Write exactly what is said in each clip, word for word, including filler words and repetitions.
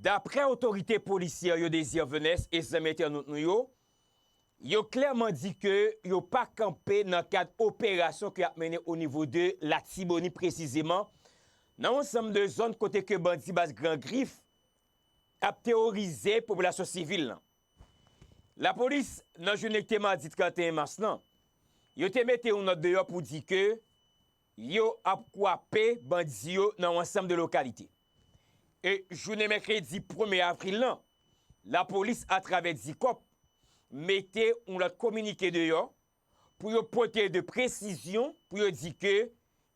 Daprè otorite polisyè yo, Désir Venès e zanmi entènot nou yo, yo klèman di ke yo pa kanpe nan kad operasyon ke y ap mennen o nivo de Latibonit, presizeman nan yon ansanm de zòn kote ke bandi baz Gran Grif ap teworize popilasyon sivil lan. Lapolis, nan jounen ki te madi trannteyen mas lan, yo te mete yon nòt deyò pou di ke yo ap kwape bandi yo nan yon ansanm de lokalite. E jounen mèkredi premye avril lan, lapolis, atravè dikòp, mete yon lòt kominike deyò pou yo pote de presizyon, pou yo di ke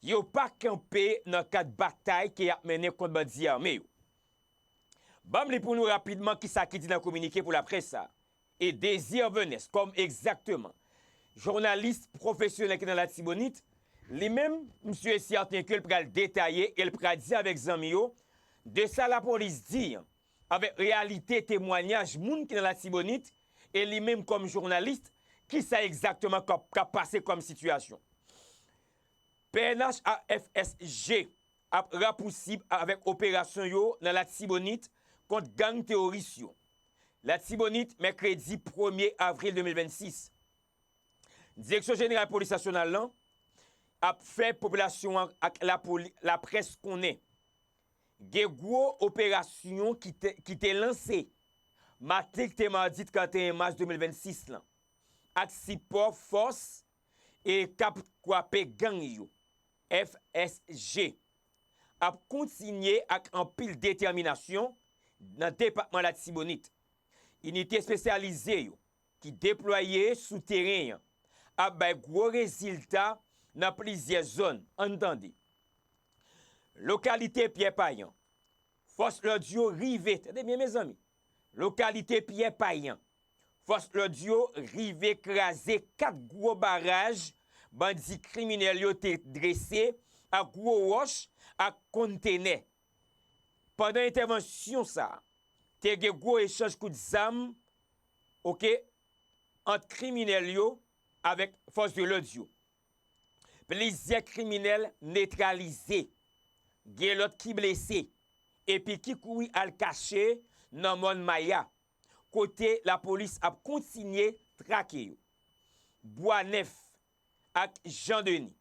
yo pa kanpe nan kad batay ke y ap mennen kont bandi ame yo. Ban m li pou nou rapidman kisa ki di nan kominike pou laprès sa. E Désir Venès, kòm egzakteman jounalis pwofesyonèl ki nan Latibonit, li menm, misye sèten ke l pral detaye e l pral di avèk zanmi yo de sa lapolis di an, avèk reyalite temwanyaj moun ki nan Latibonit, e li menm kòm jounalis, kisa egzakteman k ap, k ap pase kòm sitiyasyon. P N H ak F S G ap rapousib avèk operasyon yo nan Latibonit kont gang teworis yo. Latibonit, mèkredi premye avril de mil vennsis. Direksyon Jeneral Polis Nasyonal lan ap fè popilasyon an ak lapoli-, laprès konnen gen gwo operasyon ki te, ki te lanse maten ki te madi trannteyen mas de mil vennsis lan, ak sipò fòs e k ap kwape gang yo, F S G, ap kontinye ak anpil detèminasyon nan depatman Latibonit. Inite espesyalize yo ki deplwaye sou teren an ap bay gwo rezilta nan plizyè zòn. Ann tande. Lokalite Pyè Payan, fòs lòd yo rive, tande byen, mezanmi, lokalite Pyè Payan, fòs lòd yo rive kraze kat gwo baraj bandi kriminèl yo te drese ak gwo wòch ak kontenè. Pandan entèvansyon sa a, te gen gwo echanj kout zam, oke, ant kriminèl yo avèk fòs de lòd yo. Plizyè kriminèl netralize, gen lòt ki blese, epi ki kouri al kache nan mòn Maya, kote lapolis ap kontinye trake yo. Bwa Nèf ak Jan Deni.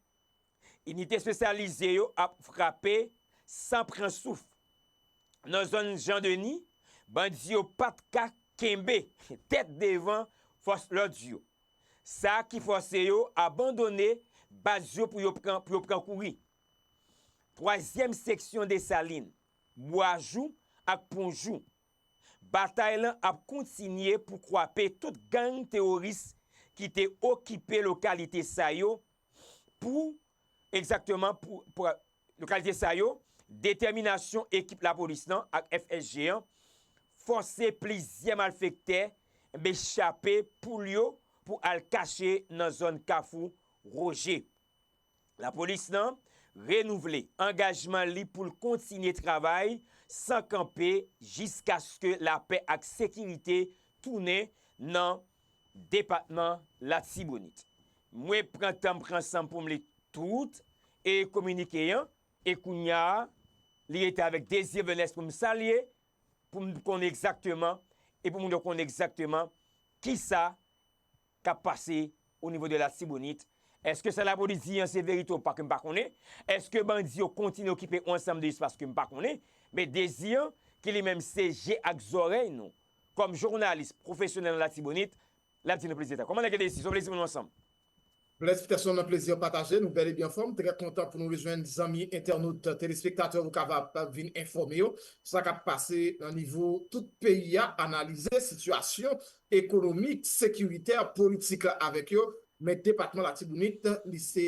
Inite espesyalize yo ap frape san pran souf. Nan zòn Jan Deni, bandi yo pa t ka kenbe tèt devan fòs lòd yo. Sa ki fòse yo abandone baz yo pou yo pran, pou yo pran kouri. Twazyèm seksyon Desalin, Bwajou ak Ponjou. Batay lan ap kontinye pou kwape tout gang teworis ki te okipe lokalite sa yo pou, egzakteman pou, pou lokalite sa yo, detèminasyon ekip lapolis lan ak F S G an fòse plizyè malfektè, enben, chape poul yo pou al kache nan zòn Kafou Woje. Lapolis lan renouvle angajman li pou l kontinye travay san kanpe jiskaske lapè ak sekirite tounen nan depatman Latibonit. Mwen pran tan m pran san m pou m li tout e kominike an, e kounye a, li rete avèk Désir Venès pou m salye, pou m konnen egzakteman, e pou moun yo konnen egzakteman kisa k ap pase o nivo de Latibonit. Èske sa lapolis di an se verite ou pa, ke m pa konnen? Èske bandi yo kontinye okipe yon ansanm de espas ke m pa konnen? Men Désir, ki li menm se je ak zòrèy nou, kòm jounalis pwofesyonèl nan Latibonit, l ap di nou plis detay. Kòmandan Désir, se yon plezi pou nou ansanm. Blaise Peterson, nan plezi an pataje, nou bèl e byen anfòm. Trè kontan pou nou rejwenn zanmi entènot, telespektatè, pou kapab vin enfòme yo sa k ap pase nan nivo tout peyi a, analize sitiyasyon ekonomik, sekiritè, politik la avèk yo. Men depatman Latibonit, li se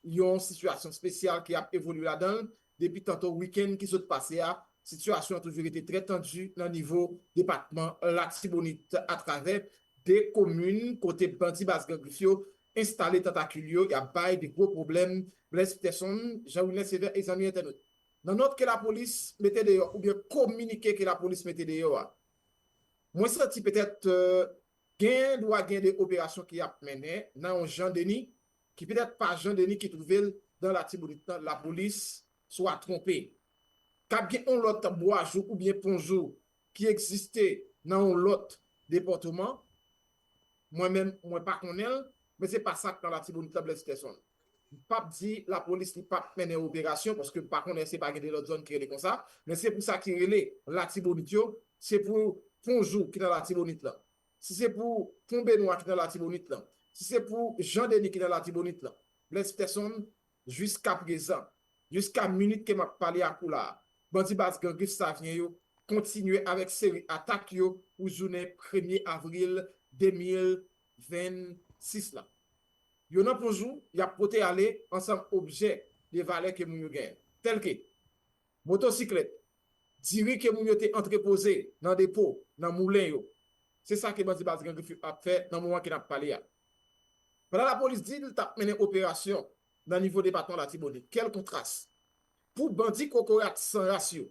yon sitiyasyon espesyal ki ap evolye ladan l. Depi tanto wikenn ki sot pase a, sitiyasyon an toujou rete trè tandi nan nivo depatman Latibonit atravè de komin kote bandi baz Gran Grif yo enstale tantakil yo, y ap bay de gwo pwoblèm. Blaise Peterson, Jean Wilner Sévère e zanmi entènot. Nan nòt ke lapolis mete deyò, oubyen kominike ke lapolis mete deyò a, mwen santi petèt, euh, gen dwa gen de operasyon ki ap mennen nan yon Jan Deni, ki petèt pa Jan Deni ki twouve l dan Latibonit lan, lapolis swa twonpe. K ap gen yon lòt Bwajou oubyen Ponjou ki egziste nan yon lòt depatman, mwen menm, mwen pa konnen l, men se pa sa k nan Latibonit la, Blaise Peterson. M p ap di lapolis li p ap mennen operasyon, paske m pa konnen si pa gen de lòt zòn ki rele konsa, men se pou sa ki rele Latibonit yo, se pou Pon Jou ki nan Latibonit la, si se pou Pon Benwa ki nan Latibonit la, si se pou Jan Deni ki nan Latibonit la, Blaise Peterson, jiska prezan, jiska minit ke m ap pale ak ou la a, bandi baz Gran Grif Savyen yo kontinye avèk seri atak yo pou jounen premye avril de mil vennsis la. Yo nan Pon Jou, y ap pote ale ansanm objè de valè ke moun yo genyen, tèlke motosiklèt, diri ke moun yo te antrepoze nan depo, nan moulen yo. Se sa ke bandi baz Gran Grif yo ap fè nan moman ke n ap pale a. Pandan lapolis di l t ap mennen operasyon nan nivo depatman Latibonit, kèl kontras! Pou bandi kokorat san ras yo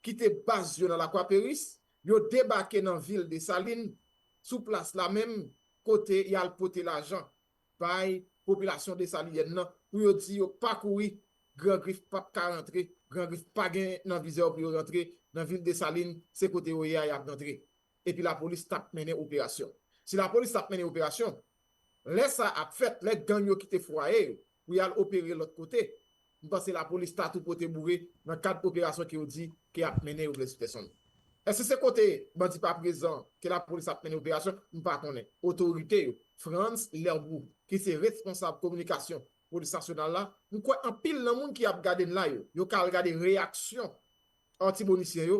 kite baz yo nan Lakwaperis, yo debake nan vil Desalin, sou plas la menm, kote y al pote lajan bay popilasyon desaliyèn nan pou yo di yo pa kouri, Gran Grif p ap ka rantre, Gran Grif pa gen nan vizyon pou yo rantre nan vil Desalin, se kote yo ye a y ap rantre. Epi lapolis t ap mennen operasyon. Si lapolis t ap mennen operasyon, lè sa ap fèt, lè gang yo kite fwaye yo pou y al opere lòt kote, m panse lapolis ta tou pote boure nan kad operasyon ke yo di ke y ap mennen yo, Blaise Peterson. Èske se kote bandi pa prezan ke lapolis ap mennen operasyon? M pa konnen. Otorite yo, Frantz Lerboux, ki se responsab kominikasyon polis nasyonal la, m kwè anpil nan moun ki ap gade n la yo, yo ka al gade reyaksyon Atibonisyen yo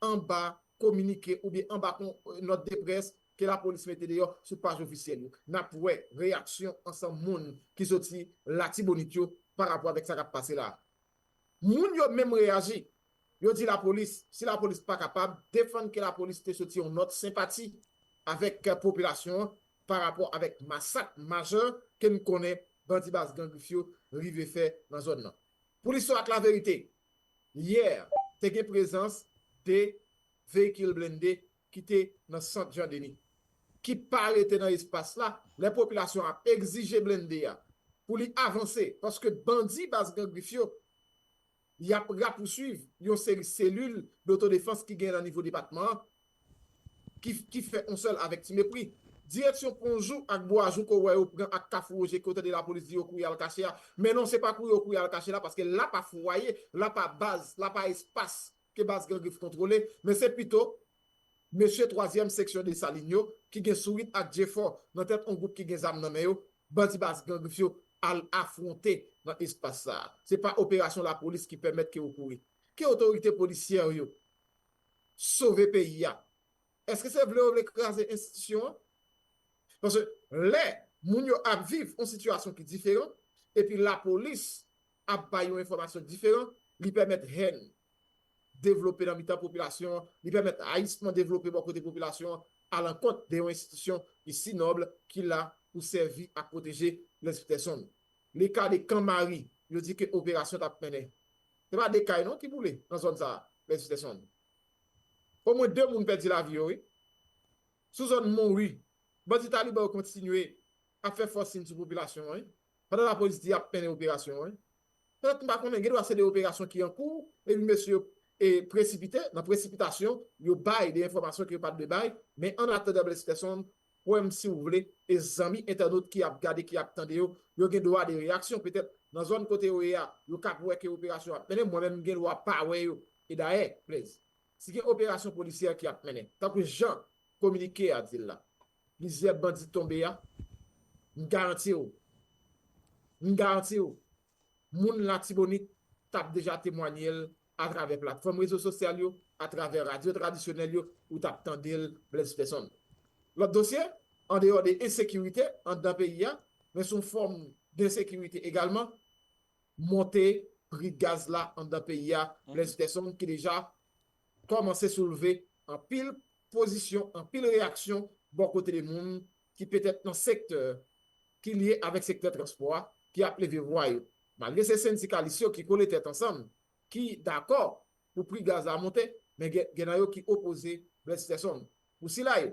anba kominike oubyen anba kon, nòt de près ke lapolis mete deyò sou paj ofisyèl yo. N ap wè reyaksyon ansanm moun ki soti Latibonit yo pa rapò avèk sa k ap pase la a. Moun yo menm reyaji. Yo di lapolis, si lapolis pa kapab defann ke lapolis te soti yon nòt senpati avèk popilasyon an pa rapò avèk masak majè ke n konnen bandi baz Gran Grif yo rive fè nan zòn nan. Pou listwa ak laverite, yè, te gen prezans de veyikil blende ki te nan sant Jan Deni, ki pa rete nan espas la lè popilasyon ap egzije blende a pou li avanse, paske bandi baz Gran Grif yo, y ap rapouswiv yon seri selil dotodefans ki gen nan nivo depatman an, ki, ki fè yon sèl avèk Ti Mepri. Direksyon Pon Jou ak Bwa Jou ke w wè yo pran ak Kafou Woje ke w tande lapolis di yo kouri al kache a. Men non, se pa kouri yo kouri al kache la, paske la pa fwaye, la pa baz, la pa espas ke baz Gran Grif kontwole, men se pito mesye twazyèm seksyon Desalin yo ki gen Sourit ak Jefò nan tèt yon gwoup ki gen zam nan men yo, bandi baz Gran Grif yo al afwonte nan espas sa a. Se pa operasyon lapolis ki pèmèt ke yo kouri. Ke otorite polisyè yo sove peyi a. Èske se vle yo vle kraze enstitisyon an? Paske lè moun yo ap viv yon sitiyasyon ki diferan, epi lapolis ap bay yon enfòmasyon diferan, li pèmèt hèn devlope nan mitan popilasyon an, li pèmèt ayisman devlope bò kote popilasyon an, alankont de yon enstitisyon ki si nòb, ki la pou sèvi ak pwoteje Blaise Peterson. Le ka de Kan Mari, yo di ke operasyon t ap mennen. Se pa de kay non ki boule nan zòn sa a, Blaise Peterson. Omwen de moun pèdi lavi yo, wi. Sou zòn Monwi, bandi taliban yo kontinye ap fè fòsin sou popilasyon an, wi. Pandan lapolis di y ap mennen operasyon, wi. Petèt m pa konnen, gen dwa se de operasyon ki an kou, epi mesye yo e presipite, nan presipitasyon, yo bay de enfòmasyon ke yo pa t dwe bay, men annatandan Blaise Peterson, frè m, si w vle, e zanmi entènot ki ap gade, ki ap tande yo, yo gen dwa de reyaksyon. Petèt, nan zòn kote yo ye a, yo ka wè ke operasyon ap mennen, mwen menm, m gen dwa pa wè yo. E dayè, Blaise, si gen operasyon polisyè ki ap mennen, tankou jan kominike a di l la, plizyè bandi tonbe a, m garanti w, m garanti w, moun Latibonit t ap deja temwanye l atravè platfòm rezo sosyal yo, atravè radyo tradisyonèl yo, ou t ap tande l, Blaise Peterson. Lòt dosye, andeyò de ensekirite anndan peyi a, men se yon fòm densekirite egalman, monte pri gaz la anndan peyi a, Blaise Peterson, ki deja kòmanse soulve anpil pozisyon, anpil reyaksyon bò kote de moun ki petèt nan sektè ki lye avèk sektè transpò a, ki ap leve vwa yo. Malgre se sendikalis yo ki kole tèt ansanm, ki dakò pou pri gaz la monte, men gen, gen nan yo ki opoze Blaise Peterson. Pou sila yo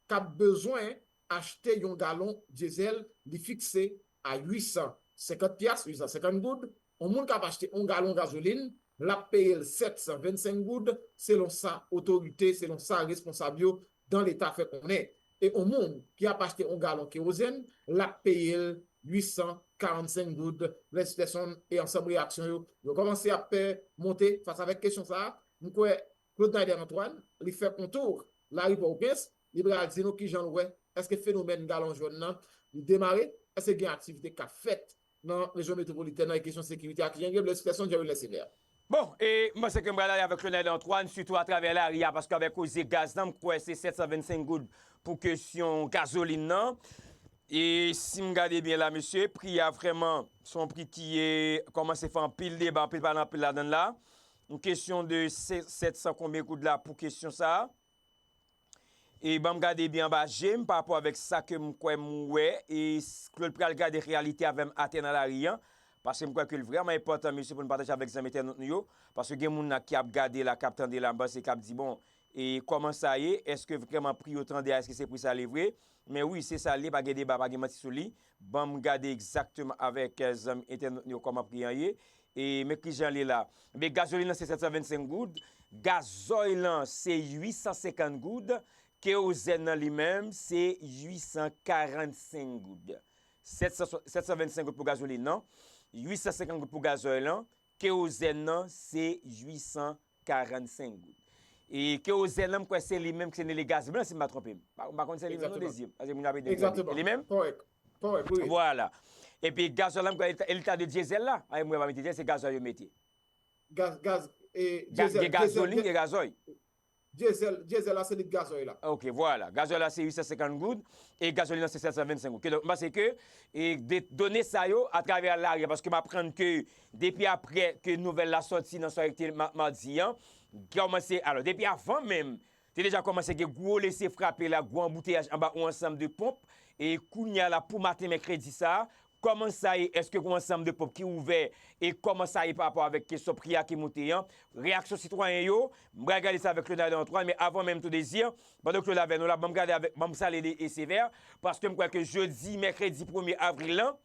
k ap bezwen achte yon galon dyezèl, li fikse a uit san senkant pyas, uit san senkant goud, yon moun k ap achte yon galon gazolin, l ap peye l sèt san vennsenk goud, selon sa otorite, selon sa responsab yo dan Leta fè konnen. E yon moun ki ap achte yon galon kerozèn, l ap peye l uit san karannsenk goud. Lè Peterson e ansanm reyaksyon yo, yo kòmanse ap, eh, monte fas avèk kesyon sa a. M kwè Claude Naider Antoine, li fè kontou lari Pòtoprens, li pral di nou kijan l wè, èske fenomèn galon jòn nan, li demare, èske gen aktivite k ap fèt nan rejyon metwopolitèn nan, e kesyon sekirite a, kijan l ye, Blaise Peterson, Jerry Lesiver. Bon, e m panse ke m pral ale avèk Claude Naider Antoine, sitou atravè lari a, paske avèk koze gaz lan, m kwè se sèt san vennsenk goud pou kesyon gazolin nan. E si m gade byen la, mesye, pri a vrèman, se yon pri ki, e, kòmanse fè anpil deba, anpil pale, anpil ladann la. Yon kesyon de se-, sèt san konbyen goud la pou kesyon sa a. E ban m gade byen anba je m pa rapò avèk sa ke m kwè m wè. E s-, Claude pral gade reyalite avè m atè nan lari an. Paske m kwè ke l vrèman enpòtan, mesye, pou n pataje avèk zanmi entènot nou yo. Paske gen moun la ki ap gade la, k ap tande la, m panse k ap di, bon, e kòman sa ye? Èske vrèman pri yo tande a, èske se pri sa l ye vre? Men wi, se sa l ye, pa gen deba, pa gen manti sou li. Ban m gade egzakteman avèk, eh, zanmi entènot nou yo kòman pri an ye. E men kijan l ye la. Men gazolin nan se sèt san vennsenk goud, gazòy lan se uit san senkant goud, kerozèn nan li menm se uit san karannsenk goud. Sèt san, sèt san vennsenk goud pou gazolin nan, uit san senkant goud pou gazòy lan, kerozèn nan se uit san karannsenk goud. E kerozèn lan, m kwè se li menm ki se rele gaz blan, si m pa twonpe m. M pa, m pa konn se li menm non, Dezi. Paske moun ap ede m gade. E li menm? Kòrèk. Kòrèk, wi. Vwala. Epi gazòl la, m kwè, e leta de dyezèl la. Ay, mwen pa mete dyezèl, se gazòl yo mete. Gaz, gaz, e, dyezèl, gen gazolin, gen gazòy. Dyezèl, dyezèl la, se lit gazòy la. Ok, vwala. Gazòl la, se uit san senkant goud, e gazolin nan, se sèt san vennsenk goud. Kidonk, m panse ke, e, de, done sa yo, atravè lari a, paske m aprann ke depi aprè ke nouvèl la sòti nan swarete ma-, madi an, kòmanse, alò, depi avan menm, te deja kòmanse gen gwo lese frape la, gwo anbouteyaj anba yon ansanm de ponp. E kounye a la, pou maten mèkredi sa a, kòman sa ye? Èske gen yon ansanm de ponp ki ouvè? E kòman sa ye pa rapò avèk kesyon pri a ki moute an? Reyaksyon sitwayen yo, m pral gade sa avèk Claude Naider Antoine, men avan menm tou, Dezi, pandan Claude avè nou la, ban m gade avèk, ban m salye Dezi Sevè, paske m kwè ke jodi, mèkredi premye avril lan,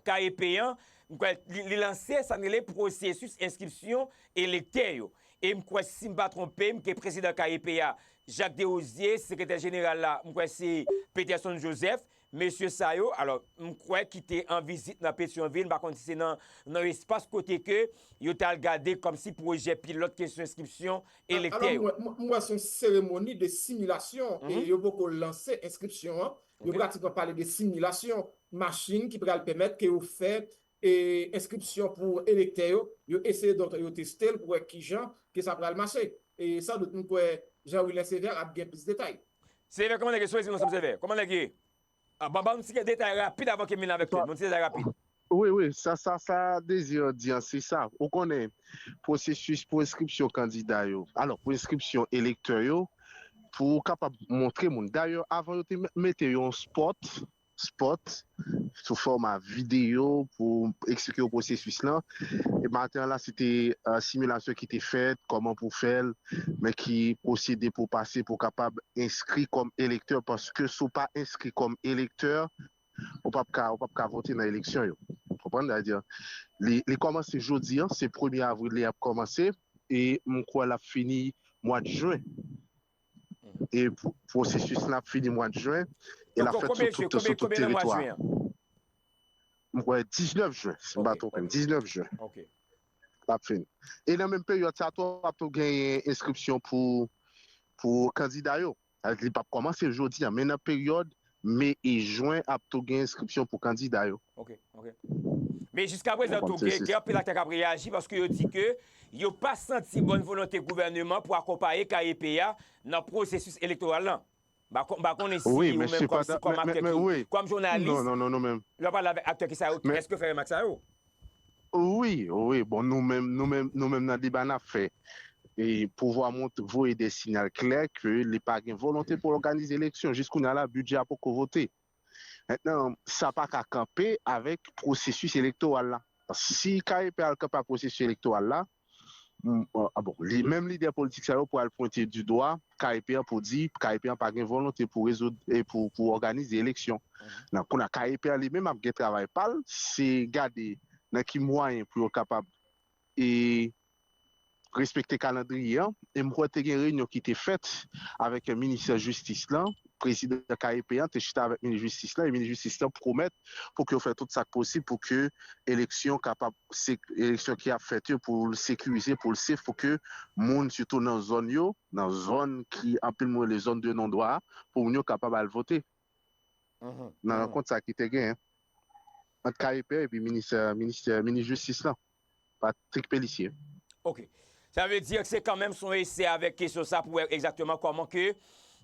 K E P an, m kwè li, li lanse sa n rele pwosesis enskripsyon elektè yo. E m kwè, si m pa twonpe m, ke prezidan K E P a, Jacques Desrosiers, sekretè jeneral la, m kwè se Peterson Joseph, mesye sa yo, alò, m kwè ki te an vizit nan Petyonvil, m pa konn si se nan, nan espas kote ke yo t al gade kòmsi pwojè pilòt kesyon enskripsyon elektè yo. Alò, m wè, m wè se yon seremoni de similasyon, e yo poko lanse enskripsyon an. Yo pratikman pale de similasyon machin ki pral pèmèt ke yo fè, e, enskripsyon pou elektè yo, yo eseye donk yo teste l pou wè kijan ke sa pral mache. E sandout, m kwè Jean Wilner Sévère ap gen plis detay. Sévère, kòman nèg ye? Sou rezo ansanm, Sévère. Kòman nèg ye? Ah, ban, ban m ti detay rapid avan ke m vin avèk Claude. Ban m ti detay rapid. Wi, wi, sa, sa, sa Désir di an, se sa. Ou konnen, pwosesis pou enskripsyon kandida yo, alò, pou enskripsyon elektè yo, pou w kapab montre moun. Dayè, avan yo te me-, mete yon spot, spot, sou fòma videyo pou eksplike yo pwosesis lan. E maten an la, se te, eh, similasyon ki te fèt, kòman pou fè l, men ki pwosede pou pase pou w kapab enskri kòm elektè, paske si w pa enskri kòm elektè, ou p ap ka, ou p ap ka vote nan eleksyon yo. Ou konprann? Sa vle di, li, li kòmanse jodi an, se premye avril li ap kòmanse, e m kwè l ap fini mwa jen. E pwo-, pwosesis la ap fini mwa jen, e l ap fèt sou tout, sou tout teritwa. M kwè diznèf jen, si m pa twonpe m, diznèf jen. L ap fini. E nan menm peryòd sa tou, ap tou genyen enskripsyon pou, pou kandida yo. Li p ap kòmanse jodi a, men nan peryòd me e jen ap tou gen enskripsyon pou kandida yo. Ok, ok. Men jiskaprezan tou, gen, gen anpil aktè k ap reyaji paske yo di ke yo pa santi bòn volonte gouvèneman pou akonpaye K E P a nan pwosesis elektoral lan. M pa kon-, m pa konnen si ou menm kòm, si kòm aktè ki, kòm jounalis, lè w pale avèk aktè ki sa yo, èske w fè remak sa yo? Wi, wi, bon, nou menm, nou menm, nou menm nan deba n ap fè, e pouvwa mont-, voye de sinyal klè ke li pa gen volonte pou òganize eleksyon. Jis kounye a la, bidjè a poko vote. Mentnan, sa pa ka kanpe avèk pwosesis elektoral la. Si K E P al kanpe ak pwosesis elektoral la, m, ah, bon, li, menm lidè politik sa yo pral pwente di dwa K E P an pou di K E P an pa gen volonte pou rezoud e pou, pou òganize eleksyon. Nan, kounye a K E P an li menm ap gen travay pa l, se gade nan ki mwayen pou yo kapab, e, respekte kalandriye an. E m kwè te gen reyinyon ki te fèt avèk minis jistis lan, prezidan K E P an te chita avèk minis jistis lan, e minis jistis lan pwomèt pou ke yo fè tout sa k posib pou ke eleksyon kapab, se, eleksyon ki ap fèt yo, pou l sekirize, pou l sef, pou ke moun, sitou nan zòn yo, nan zòn ki anpil moun rele zòn de non dwa a, pou moun yo kapab al vote. Nan rankont sa ki te gen ant K E P epi minis, minis, minis jistis lan, Patrick Pélissier. Ok. Sa vle di ke se kanmenm se yon esè avèk kesyon sa pou wè egzakteman kòman ke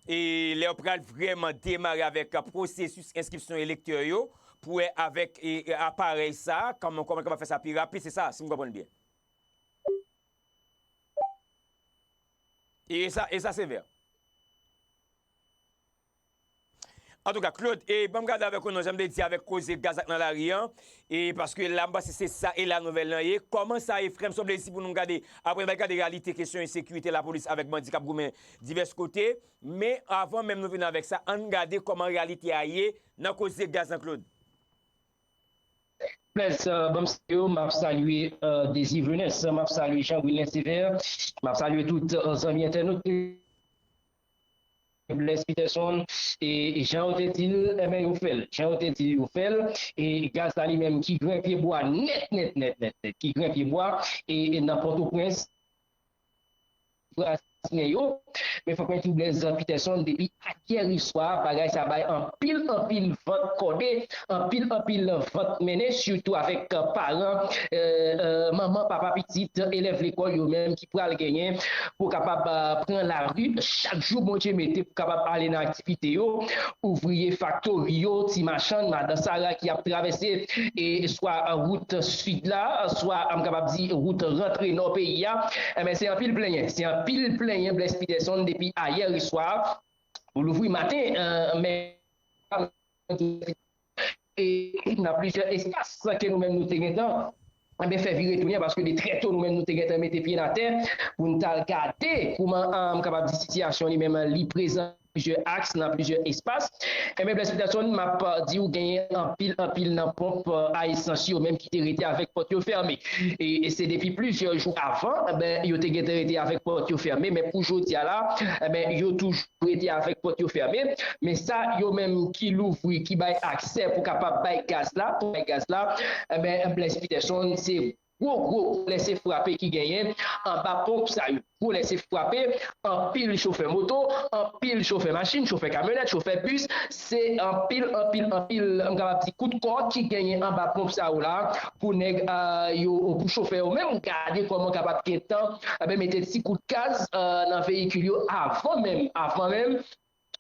e lè yo pral vrèman demare avèk pwosesis enskripsyon elektè yo, pou wè avèk e, e aparèy sa, kòman, kòman yo kapab fè sa pi rapid, se sa, si m konprann byen. E sa, e sa sevè. Antouka, Claude, e ban m gade avèk ou non, jan m te di avèk koze gaz ak nan lari an, e paske la m panse se sa e la nouvèl lan ye. Kòman sa ye, frè m, sa w vle di pou nou gade, apre n va gade reyalite kesyon ensekirite, lapolis avèk bandi k ap goumen divès kote, men avan menm nou vin avèk sa, ann gade kòman reyalite a ye nan koze gaz lan, Claude. Blaise, ban m salye w, m ap salye Désir Venus, m ap salye Jean Wilner Sévère, m ap salye tout zanmi entènot. Blaise Peterson, e jan yo te di l, enben yo fè l. Jan yo te di l, yo fè l. E gaz la li menm ki grenpe bwa nèt, nèt, nèt, nèt, nèt, ki grenpe bwa e nan Pòtoprens, Brasinen yo. Men fòk mwen di w Blaise Peterson, depi ayè swa, bagay sa bay anpil, anpil vant kòde, anpil, anpil vant mennen, sitou avèk paran, manman, papa, pitit, elèv lekòl yo menm ki pral genyen pou kapab pran lari chak jou Bondye mete pou kapab ale nan aktivite yo, ouvriye faktori yo, ti machann, madan Sara ki ap travèse e swa wout sid la, swa m kapab di wout rantre nò peyi a, enben se anpil plenyen, se anpil plenyen Blaise Peterson depi ayè swa pou louvri maten, men e nan plizyè espas ke nou menm nou te gentan enben fè vire tounen paske de trè to nou menm nou te gentan mete pye n atè pou n t al gade kouman m kapab di sitiyasyon li menm li prezan plizyè aks, nan plizyè espas. Enben Blaise Peterson, m ap di w genyen anpil, anpil nan ponp a esans yo menm ki te rete avèk pòt yo fèmen. E se depi plizyè jou avan, enben yo te gentan rete avèk pòt yo fèmen, men pou jodi a la, enben yo toujou rete avèk pòt yo fèmen. Men sa yo menm ki louvri, ki bay aksè pou kapab bay gaz la, pou bay gaz la, enben Blaise Peterson, se gwo, gwo lese frape ki genyen anba ponp sa yo. Gwo lese frape, anpil chofè moto, anpil chofè machin, chofè kamyonèt, chofè bis, se anpil, anpil, anpil, m kapab di kout kò ki genyen anba ponp sa yo la pou nèg yo, pou chofè yo menm gade kòman kapab gentan enben mete ti kout gaz nan veyikil yo avan menm, avan menm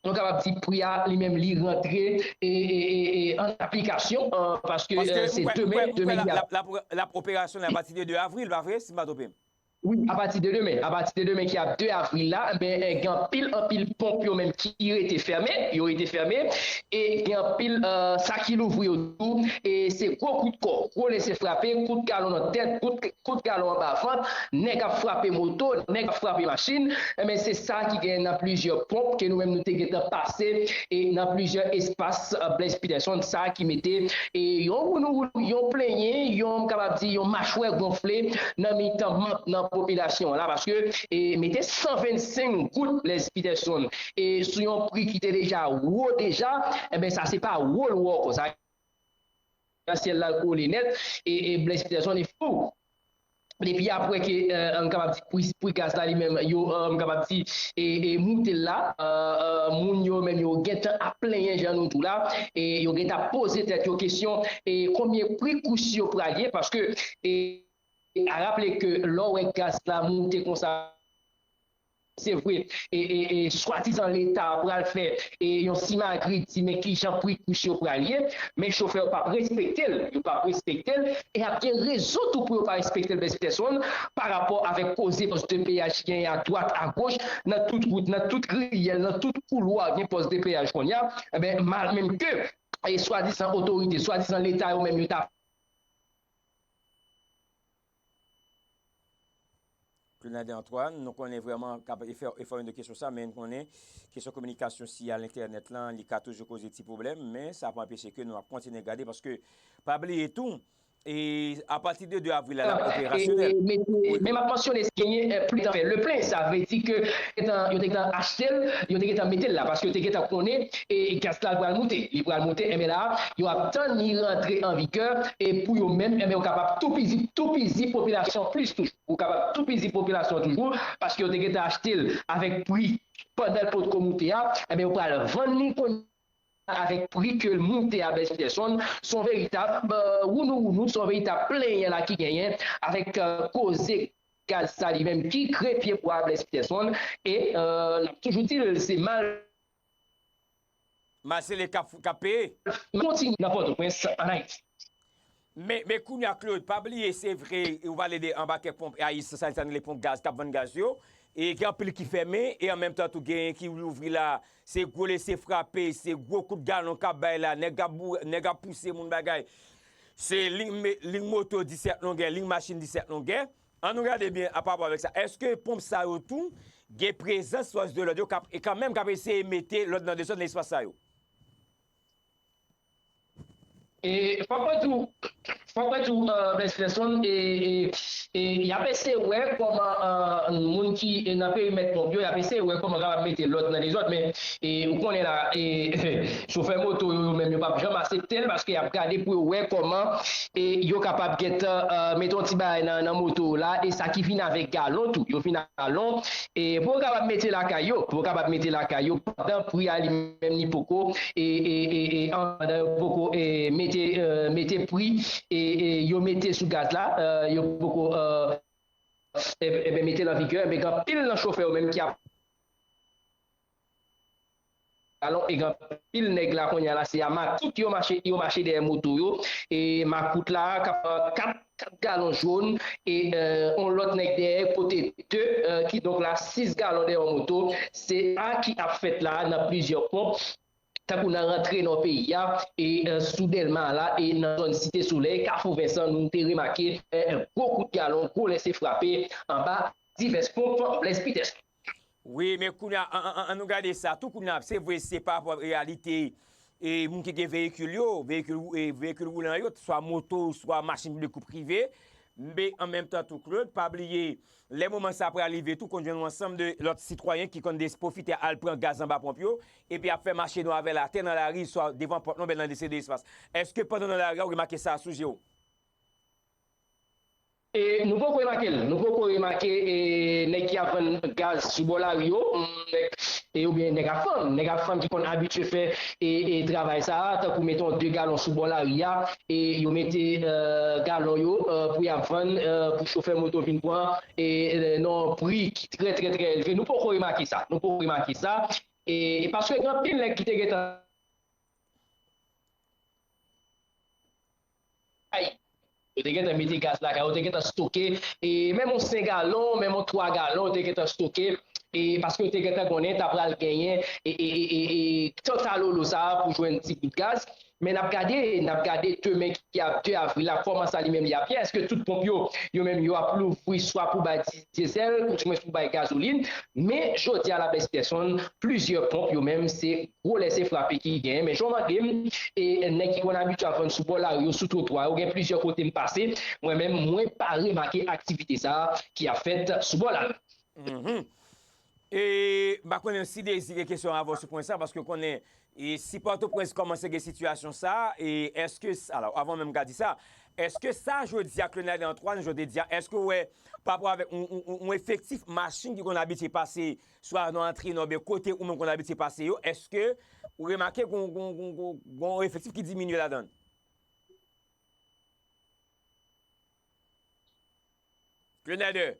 nou kapab di pri a li menm li rantre e, e, e, e an aplikasyon paske se demen, demen ki ap. L ap operasyon apati de de avril, pa vre, si m pa twonpe m? Wi, apati de demen, apati de demen ki ap de avril la, enben gen anpil, anpil ponp yo menm ki rete fèmen, yo rete fèmen, e gen anpil sa ki louvri yo tou, e se gwo kout kò, gwo lese frape, kout galon nan tèt, kout kout galon anba vant, nèg ap frape moto, nèg ap frape machin, enben se sa ki genyen nan plizyè ponp ke nou menm nou te gentan pase e nan plizyè espas Blaise Peterson, sa ki mete e yon woulouwoulou, yon plenyen, yon m kapab di yon machwè gonfle nan mitan manm nan popilasyon an la paske e mete san vennsenk goud Blaise Peterson e sou yon pri ki te deja wo deja, enben sa se pa wo l wo ankò, sa nan syèl la l kole nèt e, e Blaise Peterson e fou. Depi apre ke, m kapab di, pri, pri gaz la li menm, yo, m kapab di, e, e moute l la, moun yo menm yo gentan ap plenyen jan nou tou la, e yo gentan ap poze tèt yo kesyon, e konbyen pri kouch yo pral ye, paske, e, a raple ke lè w wè gaz la moute konsa, se vre, e, e, e swadizan Leta a pral fè e yon simagri di men kijan pri kouch yo pral ye, men chofè yo p ap respekte l, yo p ap respekte l, e ap gen rezon tou pou yo pa respekte l, Blaise Peterson, pa rapò avèk koze pòs de peyaj ki genyen adwat, agoch, nan tout wout, nan tout riyèl, nan tout koulwa gen pòs de peyaj kounye a, enben, mal menm ke e swadizan otorite, swadizan Leta yo menm yo ta Claude Nader Antoine, nou konnen vrèman k ap fè efò nan kesyon sa, men n konnen kesyon kominikasyon siyal entènèt lan, li ka toujou koze ti pwoblèm, men sa pa anpeche ke nou ap kontinye gade, paske pa bliye tou, E apati de de avril la, l ap operasyonèl. Men m ap mansyone, genyen plis tan fè le plen, sa vle di ke yo te gentan achte l, yo te gentan mete l la, paske yo te gentan konnen e gaz la pral moute. Li pral moute, enben la, yo ap tann li rantre an vigè, e pou yo menm, enben yo kapab toupizi, toupizi popilasyon plis toujou. Yo kapab toupizi popilasyon toujou, paske yo te gentan achte l avèk pri pandan l potko moute a, enben yo pral vann li kounye avèk pri ke l moute a, Blaise Peterson, se yon veritab wounouwounou, se yon veritab plenyen la ki genyen avèk koze gaz sa li menm ki grenn pye bwa Blaise Peterson. E n ap toujou di l se mal Masele k ap peye. Kontinye nan Pòtoprens, an Ayiti. Men, men kounye a, Claude, pa bliye, se vre, ou pale de anba kèk ponp, Ayisyen sa, sa rele ponp gaz, k ap vann gaz yo. E gen anpil ki fèmen, e an menm tan tou, genyen ki louvri la. Se gwo lese frape, se gwo kout galon k ap bay la, nèg ap, nèg ap pouse moun bagay. Se liy, liy moto disèt longè, liy machin disèt longè. An nou gade byen pa rapò avèk sa. Èske ponp sa yo tou gen prezans fòs de lòd yo k ap, e kanmenm k ap eseye mete lòd nan dezòd nan espas sa yo? E fòk mwen di w, fòk mwen di w, Blaise Peterson, e, e, e y ap eseye wè kòman moun ki nan perimèt ponp yo, y ap eseye wè kòman kapab mete lòd nan dezòd, men e, ou konnen la, e, chofè moto yo, yo menm, yo p ap janm aksepte l, paske y ap gade pou yo wè kòman e, yo kapab gentan mete yon ti bagay nan, nan moto la, e sa ki vin avèk galon tou, yo vin ak galon, e pou yo kapab mete lakay yo, pou yo kapab mete lakay yo, pandan pri a li menm li poko, e, e, e, e, pandan yo poko e, mete, e, mete pri, e, e, yo mete sou gaz la, e, yo poko e, e, e, mete l an vigè, men gen anpil nan chofè yo menm ki ap galon, e gen anpil nèg la kounye a la, se a makout yo mache, yo mache dèyè moto yo, e makout la k ap pran kat, kat galon jòn, e e, yon lòt nèg dèyè pote de, e, kidonk la, sis galon dèyè yon moto, se sa ki ap fèt la nan plizyè ponp, tankou nan rantre nò peyi a, e e, sou Dèlma la, e nan zòn Site Solèy, Kafou Vensan, nou te remake e, e, gwo kout galon, gwo lese frape anba divès ponp Blaise Peterson. Wi, men kounye a, an, an, an, an nou gade sa tou kounye a, se vre, se pa rapò reyalite e moun ki gen veyikil yo, veyikil, e, veyikil woulan yo, swa moto, swa machin piblik ou prive. Men an menm tan tou, Claude, pa bliye, lè moman sa pral rive tou, konn jwenn yon ansanm de lòt sitwayen ki konn des-, pwofite al pran gaz anba ponp yo, epi ap fè mache nou avè l atè nan lari, swa devan pòt nou, oubyen nan lese de espas. Èske pandan nan lari a, ou remake sa sou je w? E nou poko remake l. Nou poko remake e, nèg ki ap vann gaz sou bò lari yo, nèg, e, oubyen nèg ak fanm. Nèg ak fanm ki konn abitye fè e, e, travay sa a, tankou mete yon de galon sou bò lari a, e yo mete e, galon yo e, pou y ap vann e, pou chofè moto vin pran e, e, nan yon pri ki trè, trè, trè elve. Nou poko remake sa. Nou poko remake sa. E, e paske gen anpil nèg ki te gentan Ay, yo te gentan mete gaz lakay, yo te gentan stoke, e menm yon senk galon, menm yon twa galon, yo te gentan stoke, e paske yo te gentan konnen ta pral genyen, e, e, e, e, e, tanta lolo sa a pou jwenn ti bout gaz. Men n ap gade, n ap gade demen ki ap de avril la, kòman sa li menm li ap ye, èske tout ponp yo, yo menm yo ap louvri swa pou bay di-, dyezèl, ou di mwens pou bay gazolin, men jodi a la Blaise Peterson, plizyè ponp yo menm se gwo lese frape ki genyen, men jan w mande m, e nèg ki konn abitye ap vann sou bò lari yo, sou twotwa yo, gen plizyè kote m pase, mwen menm, mwen pa remake aktivite sa a ki ap fèt sou bò lari. Mhm. E m pa konnen si Dezi gen kesyon avè w sou pwen sa, paske w konnen, e si Pòtoprens kòmanse gen sitiyasyon sa, e èske, alò, avan menm m ka di sa, èske sa jodi a, Claude Nader Antoine, jodi a, èske w wè pa rapò avèk yon, yon, yon, yon efektif machin ki konn abitye pase swa nan antre nò oubyen kote ou menm konn abitye pase yo, èske ou remake gon, gon, gon, gon, gon efektif ki diminye ladan l? Claude Nader.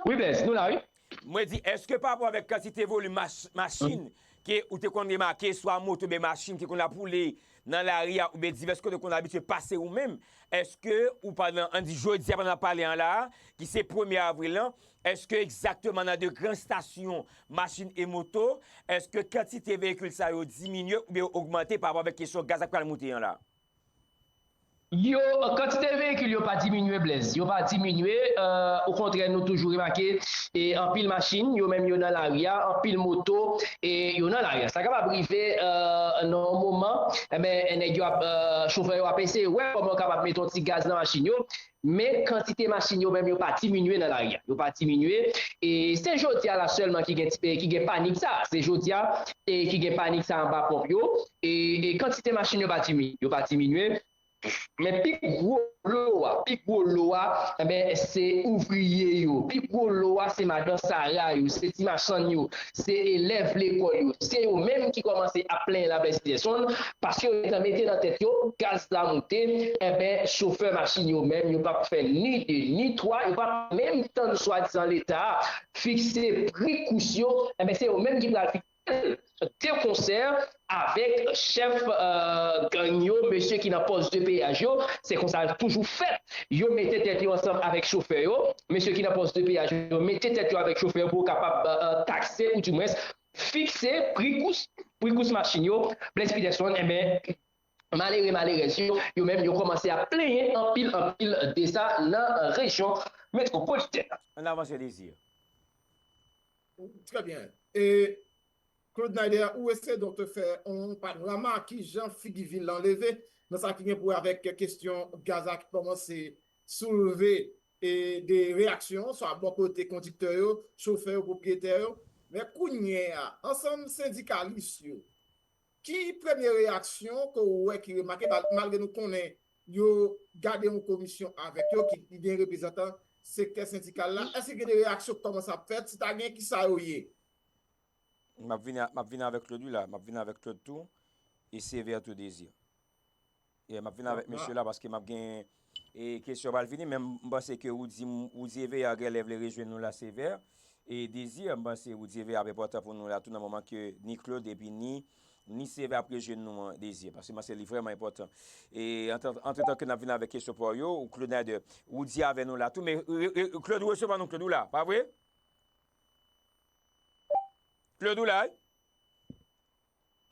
Wi, Blaise, nou la, wi. Mwen di, èske pa rapò avèk kantite volim mach-, machin ke ou te konn remake, swa moto oubyen machin ki konn ap woule nan lari a, oubyen divès kote ou konn abitye pase ou menm, èske ou pandan, ann di jodi a pandan n ap pale an la a, ki se premye avril lan, èske egzakteman nan de gran estasyon machin e moto, èske kantite veyikil sa yo diminye oubyen ogmante pa rapò avèk kesyon gaz la k pral moute an la? Yo, kantite veyikil yo pa diminye, Blaise. Yo pa diminye. Euh, okontrè, nou toujou remake, e anpil machin, yo menm yo nan lari a, anpil moto, e yo nan lari a. Sa kapab rive, euh, nan yon moman, enben, nèg yo ap, euh, chofè yo ap eseye wè kòman yo kapab mete yon ti gaz nan machin yo. Men kantite machin yo menm yo pa diminye nan lari a. Yo pa diminye. E se jodi a la sèlman ki gen, ki gen panik sa. Se jodi a e ki gen panik sa anba ponp yo. E, e kantite machin yo pa diminye. Yo pa diminye. Men pi gwo lo a, pi gwo lo a, enben, se ouvriye yo. Pi gwo lo a, se madan Sara yo, se ti machann yo, se elèv lekòl yo. Se yo menm ki kòmanse ap plenyen la Blaise Peterson, paske yo gentan mete nan tèt yo, gaz la moute, enben, chofè machin yo menm, yo p ap fè ni de, ni twa, yo p ap menm tann swadizan Leta a fikse pri kous yo, enben, se yo menm ki pral fikse l de konsè avèk chèf, euh, gang yo, mesye ki nan pòs de peyaj yo. Se konsa l toujou fèt. Yo mete tèt yo ansanm avèk chofè yo. Mesye ki nan pòs de peyaj yo mete tèt yo avèk chofè yo pou yo kapab, euh, euh, takse ou dimwens fikse pri kous, pri kous machin yo. Blaise Peterson, enben, malere, malerèz yo, yo menm, yo kòmanse ap plenyen anpil, anpil de sa nan rejyon metwopolitèn nan. Ann avanse, Désir. Trè byen. E Claude Naider, ou eseye donk te fè yon panorama kijan figi vil lan leve nan sa ki gen pou wè avèk kesyon gaz la ki kòmanse soulve e de reyaksyon, swa bò kote kondiktè yo, chofè yo, pwopriyetè yo. Men kounye a, ansanm sendikalis yo, ki premye reyaksyon ke w wè ki remake, mal- malgre nou konnen yo gade yon komisyon avèk yo ki ki gen reprezantan sektè sendikal la, èske gen de reyaksyon ki kòmanse ap fèt? Si ta gen, ki sa yo ye? M ap vini, m ap vini avèk Claude wi la, m ap vini avèk Claude tou, e Sévère tou, Désir. Yeah, m ap vini avèk mesye la paske m ap gen e kesyon pral vini, men m panse ke ou di, ou di Evea genlè vle rejwenn nou la Sévère. E Désir, m panse ou di Evea ap enpòtan pou nou la tou nan moman ke ni Claude epi ni ni Sévère ap rejwenn nou an, Désir, paske m panse li vrèman enpòtan. E antretan ke n ap vini avèk kesyon pa w yo, ou Claude Naider, ou di avè nou la tou, men Claude ou resevwa nou, Claude ou la, pa vre? Claude ou la wi?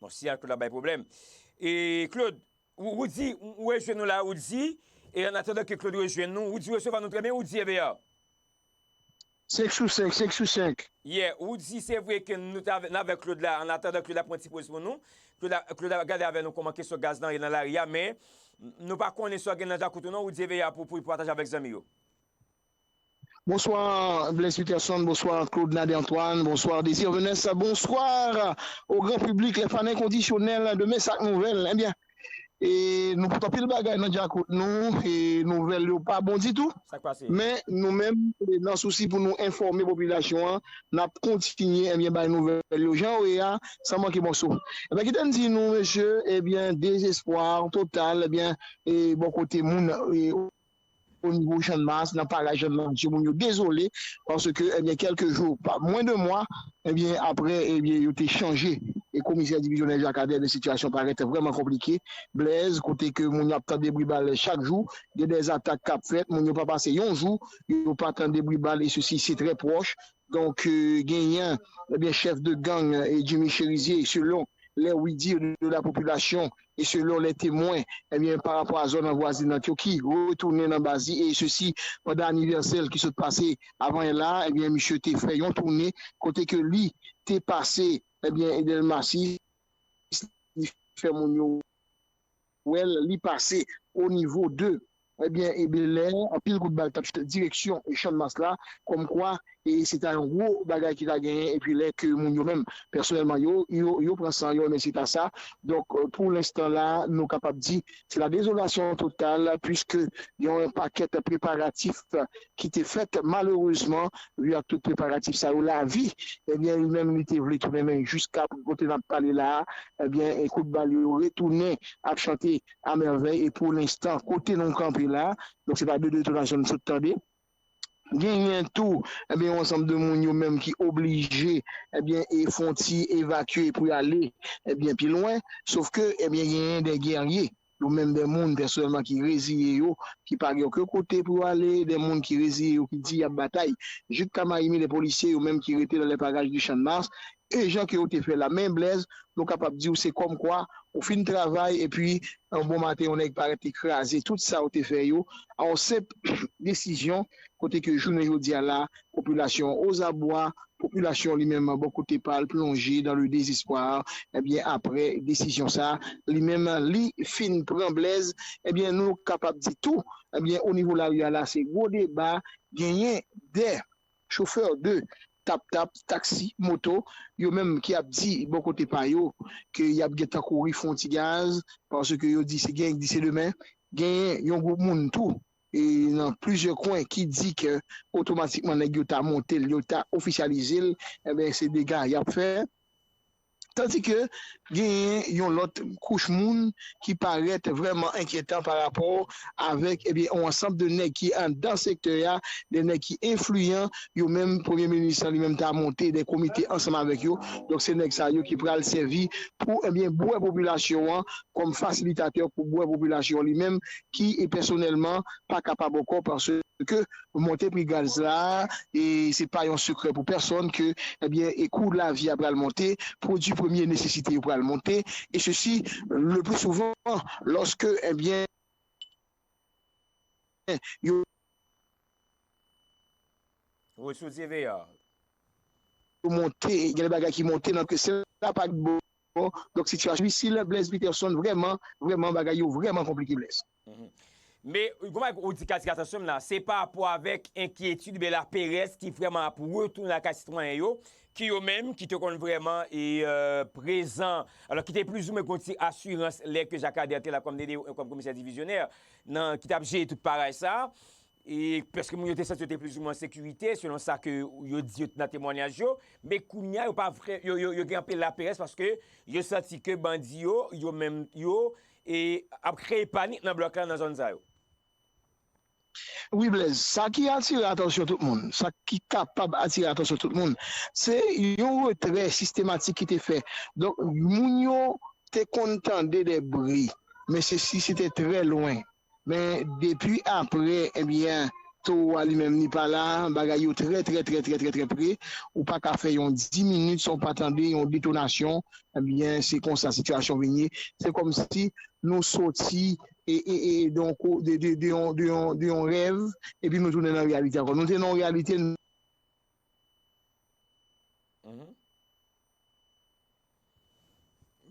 Bon, siyal Claude la bay pwoblèm. E Claude, ou, ou di, ou rejwenn nou la, ou di, e an atandan ke Claude rejwenn nou, ou di resevwa nou trè byen, ou di Evea. Senk sou senk, senk sou senk. Yeah, ou di se vre ke nou t avè, n avèk Claude la, an atandan Claude ap pran ti poz pou nou. Claude ap, Claude ap gade avè nou kòman kesyon gaz lan ye nan lari a, men nou pa konnen si w gen nan djakout ou non, ou di Evea pou, pou pataje avèk zanmi yo. Bonsoir Blaise Peterson, bonsoir Claude Nader Antoine, bonsoir Désir Venès, bonsoir au grand public, les fans inconditionnels de Men Sak Nouvèl. Ebyen, e nou pote anpil bagay nan djakout nou, e nouvèl yo pa bon ditou. Men nou menm, nan sousi pou nou enfòme popilasyon an, n ap kontinye ebyen bay nouvèl yo jan yo ye a, san manke mòso. Ebyen kite m di nou mesye, ebyen dezespwa total ebyen e bò kote moun e o nivo Channmas, nan paraj Channmas yo, moun yo dezole, paske, ebyen, kèlke jou, pa mwen de mwa, ebyen, apre, ebyen, yo te chanje e komisè divizyonè Jakadè, ebyen, sitiyasyon parèt vrèman konplike. Blèz, kote ke moun yo ap tande bri bal chak jou, gen de zatak k ap fèt, moun yo pa pase yon jou, yo pa tande bri bal, e sesi se trè pwòch. Donk, genyen, ebyen, chèf de gang, e Jimmy Cherizier, selon les oui-dire de la population et selon les témoins, ebyen, pa rapò a zòn an vwazinant yo ki retounen nan baz li, e sesi pandan anivèsè l ki sot pase avan la, ebyen, misye te fè yon tounen kote ke li te pase, ebyen, Delmas, li fè moun yo wè l, li pase o nivo de ebyen, e Bèlè, anpil kout bal t ap chute direksyon Channmas la, kòmkwa e se ta yon gwo bagay ki ta genyen, epi lè ke moun yo menm, pèsonèlman, yo, yo, yo pran san yo, men se ta sa. Donk, pou lenstan la, nou kapab di, se la dezolasyon total, puiske yon pakèt preparatif ki te fèt, malerezman, vi ak tout preparatif sa yo, lavi, ebyen, li menm, li te vle tounen, men jiska kote n ap pale la a, ebyen, e kout bal yo retounen ap chante a mèvèy, e pou lenstan, kote nou kanpe la, donk se pa de detonasyon n sot tande. Genyen tou, ebyen, yon ansanm de moun yo menm ki oblije, ebyen, e fè yon ti evakye pou y ale, ebyen, pi lwen. Sof ke, ebyen, genyen de gèrye yo menm de moun pèsonèlman ki reziye yo, ki pa gen okenn kote pou yo ale, de moun ki reziye yo, ki di y ap batay. Jouk Kamayi, men de polisye yo menm ki rete nan lè paraj di Channmas, e jan ke yo te fè la. Men Blèz, nou kapab di w se kòmkwa ou fin travay epi yon bon maten yon nèg parèt li kraze tout sa ou te fè yo, a yon senp desizyon kote ke jounen jodi a la, popilasyon an ozabwa, popilasyon li menm bò kote pa l plonje dans le désespoir, ebyen, aprè desizyon sa, li menm li fin pran Blèz, ebyen, nou kapab di tou, ebyen, o nivo lari a la, se gwo deba, genyen de chofè de tap-tap, taksi, moto, yo menm ki ap di bò kote pa yo ke y ap gentan kouri fè yon ti gaz, paske yo di se genyen k di se demen, genyen yon gwoup moun tou e nan plizyè kwen ki di ke otomatikman nèg yo ta monte l, yo ta ofisyalize l, enben se dega y ap fè. Tandike genyen yon lòt kouch moun ki parèt vrèman enkyetan pa rapò avèk, ebyen, yon ansanm de nèg ki anndan sektè a, de nèg ki enfliyan, yo menm, premye minis lan li menm ta monte de komite ansanm avèk yo. Donk, se nèg sa yo ki pral sèvi pou, ebyen, bwè popilasyon an kòm fasilitatè pou bwè popilasyon an li menm ki, e, pèsonèlman pa kapab ankò paske monte pri gaz la, e se pa yon sekrè pou pèsonn ke, ebyen, e kou lavi a pral monte, pwodui premye nesesite yo pral monte, e sesi le pli souvan lòske, ebyen, yo Wi, sou T V A. Monte, gen de bagay ki monte nan ke se la pa bon. Donk, sitiyasyon difisil, Blaise Peterson, vrèman, vrèman, bagay yo vrèman konplike, Blaise. Men, gon bagay ou di k atire atansyon m la, se pa rapò avèk enkyetid oubyen laperèz ki vrèman ap retounen lakay sitwayen yo, ki yo menm, ki te konn vrèman e, e, prezan, alò ki te plizoumwen gon ti asirans lè ke Jakadè te la kòm D D O, kòm komisè divizyonè, nan, ki t ap jere tout parèy sa. E, paske moun yo te santi yo te plizoumwen an sekirite, selon sa ke yo di yo nan temwanyaj yo, men kounye a, yo pa vrè, yo, yo, yo gen anpil laperèz paske yo santi ke bandi yo, yo menm, yo, e ap kreye panik nan blòk la, nan zòn sa yo. Wi, Blaise, sa ki atire atansyon tout moun, sa ki kapab atire atansyon tout moun, se yon retrè sistematik ki te fè. Donk, moun yo te konn tande de bri, men se si se te trè lwen. Men depi apre, ebyen, towo a li menm li pa la, bagay yo trè, trè, trè, trè, trè, trè pre. Ou pa ka fè yon dis minit san w pa tande yon detonasyon. Ebyen, se konsa sitiyasyon vin ye. Se kòmsi nou soti e, e, e, de yon ko- de, de, de yon, de yon, de yon rèv, epi nou tounen nan reyalite ankò. Nou te nan yon reyalite, nou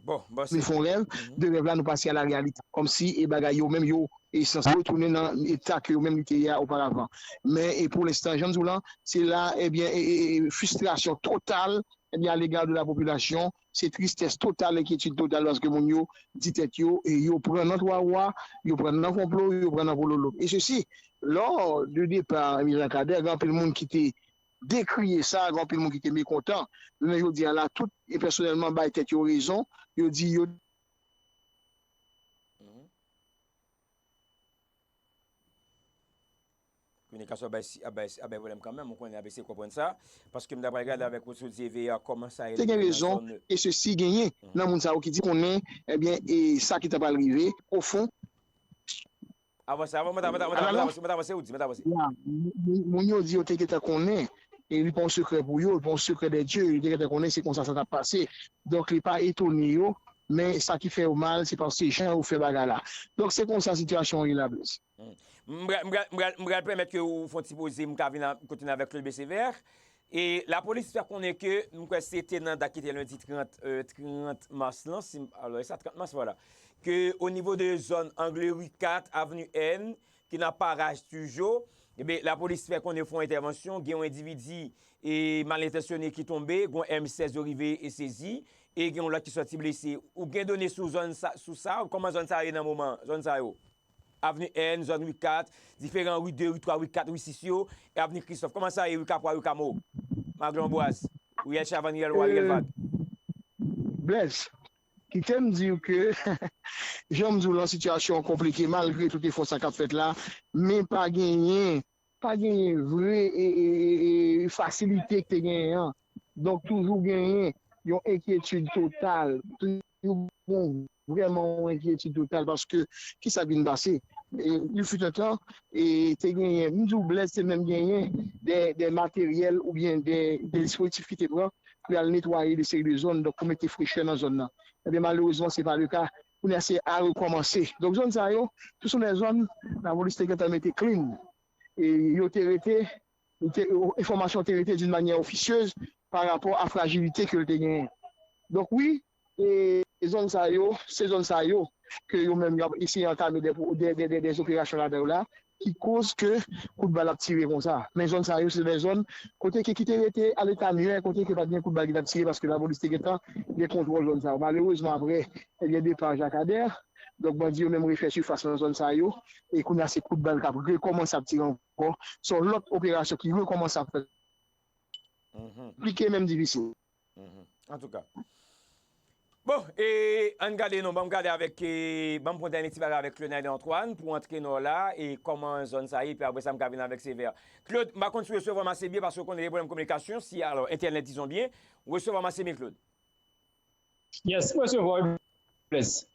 Bon, bon, se... fè yon rèv, de rèv la nou pase a la reyalite. Kòmsi e bagay yo menm yo e sanse retounen nan eta ke yo menm li te ye a oparavan. Men e pou lenstan, jan m di w lan, se la, ebyen, e, e, e, fristrasyon total, ebyen, alega de la popilasyon, se tristès total, enkyetid total, paske moun yo di tèt yo, e yo pran nan twa wa, yo pran nan konplo, yo pran nan pololo. E sesi, lò de depa, ebyen, Jakadè, gen anpil moun ki te dekriye sa, gen anpil moun ki te mekontan. Jounen jodi a la, tout, e pèsonèlman, bay tèt yo rezon, yo di yo Kominikasyon ap bay, ap bay, ap bay pwoblèm kanmenm, ou konnen, ap eseye konprann sa, paske m ta pral gade avèk ou sou T V A kòman sa ye. Te gen rezon, e sesi genyen nan moun sa yo ki di konnen, ebyen, e sa ki ta pral rive, ofon, Avanse, avanse, mwen ta, mwen ta, mwen ta, mwen ta avanse, mwen ta avanse, ou di, mwen ta avanse. Moun yo di yo te gentan konnen, e li pa yon sekrè pou yo, li pa yon sekrè de Dye, yo te gentan konnen se konsa sa t ap pase. Donk, li pa etone yo, men sa ki fè yo mal, se paske jan yo fè bagay la. Donk, se konsa sitiyasyon an ye la, Blaise. M pral, m pral, m pral, m pral pèmèt ke ou fè yon ti poze, m ka vin a, kontine avèk Claude Besever. E lapolis fè konnen ke, m kwè se te nan dat ki te lendi trant, e, trant mas lan, si, alò, e sa, trant mas, vwala, ke o nivo de zòn angle ri kat, avni N, ki nan paraj Tijo, ebyen, lapolis fè konnen yo fè yon entèvansyon, gen yon endividi e malentansyone ki tonbe, gen yon M sèz yo rive e sezi, e gen yon lòt ki sòti blese. Ou gen done sou zòn sa, sou sa, kòman zòn sa ye nan moman, zòn sa yo? Avni N, zòn ri kat, diferan ri de, ri twa, ri kat, ri sis yo, e avni Kristòf. Kòman sa ye, ri Kapwa, ri Kamo, Maglè Anbwaz, riyèl Chavann, riyèl Wa, riyèl Vag? Blaise, kite m di w ke, jan m di w lan, sitiyasyon an konplike malgre tout efò sa k ap fèt la, men pa genyen, pa genyen vre e, e, e, e fasilite ki te genyen an. Donk, toujou genyen yon enkyetid total. yo gen vrèman yon enkyetid total paske kisa k vin pase? E, il fut un temps, e te genyen, m di w Blaise te menm genyen de, de materyèl oubyen de, de dispozitif ki te pran pou y al netwaye de seri de zòn, donk pou mete frechè nan zòn nan. Ebyen, malerezman, se pa le ka. Kounye a, se a rekòmanse. Donk, zòn sa yo, se sont des zones, lapolis te gentan mete clean. E yo te rete, yo te, enfòmasyon te rete d'une manière officieuse par rapport à fragilité ke l te genyen. Donk, wi, e zòn sa yo, se zòn sa yo ke yo menm y ap eseye antame de, de, de, de, de operasyon ladan yo la, ki koz ke kout bal ap tire konsa. Men zòn sa yo, se de zòn kote ke ki te rete a leta myè, kote ke pa t gen kout bal ki t ap tire, paske lapolis te gentan gen kontwòl zòn sa yo. Malerezman, apre, ebyen, depa Jakadè, donk bandi yo menm refè sifas nan zòn sa yo, e kounye a se kout bal k ap rekòmanse ap tire ankò. Se yon lòt operasyon ki rekòmanse ap fèt. Konplike, menm difisil. Antouka. Bon, e ann gade non, ban m gade avèk, e, ban m pran dènye ti bagay avèk Claude Naden Antoine pou antre nan la, e kòman zòn sa ye, epi apre sa m ka vin avèk Sevè. Claude, m pa konn si w resevwa m ase byen paske w konnen gen pwoblèm kominikasyon, si alò entènèt dizon byen, w resevwa m ase byen Claude. Yes, m resevwa w Blaise.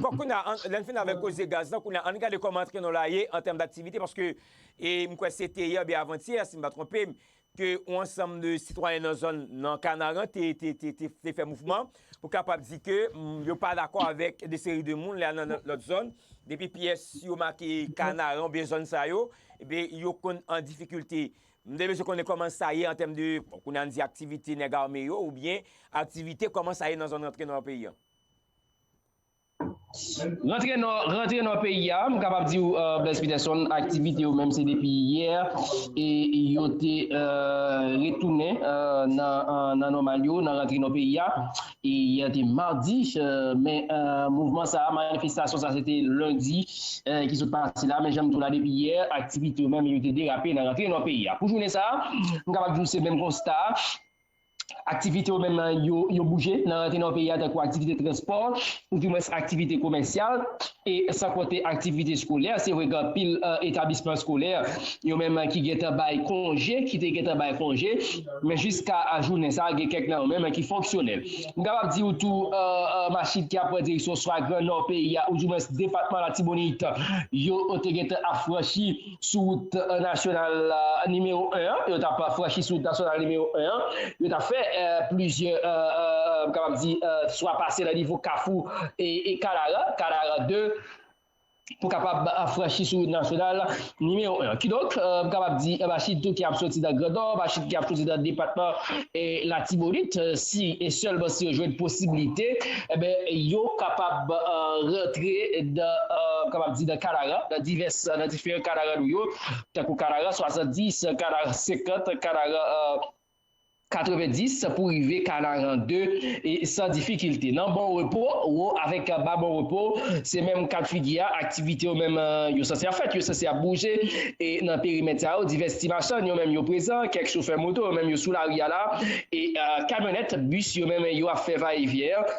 Kounye a, lè n fin avèk koze gaz lan, kounye a, ann gade kòman antre nan la ye an tèm daktivite, paske e, m kwè se te yè oubyen avantyè, si m pa twonpe m, ke yon ansanm de sitwayen nan zòn nan Kanaran te, te, te, te, te fè mouvman pou kapab di ke mm, yo pa dakò avèk de seri de moun la nan lòt zòn. Depi pyès yo make Kanaran oubyen zòn sa yo, ebyen, yo konn an difikilte. M te bezwen konnen kòman sa ye an tèm de, bon, kounye a n di aktivite nèg ame yo oubyen aktivite kòman sa ye nan zòn rantre nan peyi an. Rantre nan, rantre nan peyi a, m kapab di w, uh, Blaise Peterson, aktivite yo menm se depi yè, e yo te uh, retounen uh, nan, nan nòmal yo, nan rantre nan peyi a. E yè te madi, uh, men uh, mouvman sa a, manifestasyon sa se te lendi uh, ki sot pase la, men jan m di w la depi yè, aktivite yo menm yo te derape nan rantre nan peyi a. Pou jounen sa a, m kapab di w se menm konsta a. Aktivite yo menm yo, yo bouje nan rantre nan peyi a tankou aktivite transpò, oudimwens aktivite komèsyal, e san konte aktivite eskolè. Se vre gen anpil etablisman eskolè yo menm ki gentan bay konje, ki te gentan bay konje, men jiska jounen sa a gen kèk nan yo menm ki fonksyonèl. M kapab di w tou machin ki ap pran direksyon swa Gran Nò peyi a, oudimwens depatman Latibonit, yo te gentan ap franchi sou wout nasyonal nimewo en an, yo t ap franchi sou wout nasyonal nimewo en an, yo t ap fè plizyè, m kapab di, swa pase nan nivo kafou e Kanaran, Kanaran de, pou kapab franchi sou wout nasyonal nimewo en an. Kidonk, m kapab di, machin tou ki ap soti nan Gran Nò, machin ki ap soti nan depatman Latibonit, si e sèlman si yo jwenn posiblite, enben, yo kapab rantre nan, m kapab di, nan Kanaran, nan divès, nan diferan Kanaran nou yo, tankou Kanaran swasanndis, Kanaran senkant, Kanaran katrevendis pou rive Kanaran de, e san difikilte. Nan Bon Repo, wo avèk ba Bon Repo, se menm ka d figi a, aktivite yo menm yo sanse ap fèt, yo sanse ap bouje, e nan perimèt sa yo, divès ti machann yo menm yo prezan, kèk chofè moto yo menm yo sou lari a la, e kamyonèt, bis yo menm yo ap fè vayevyen.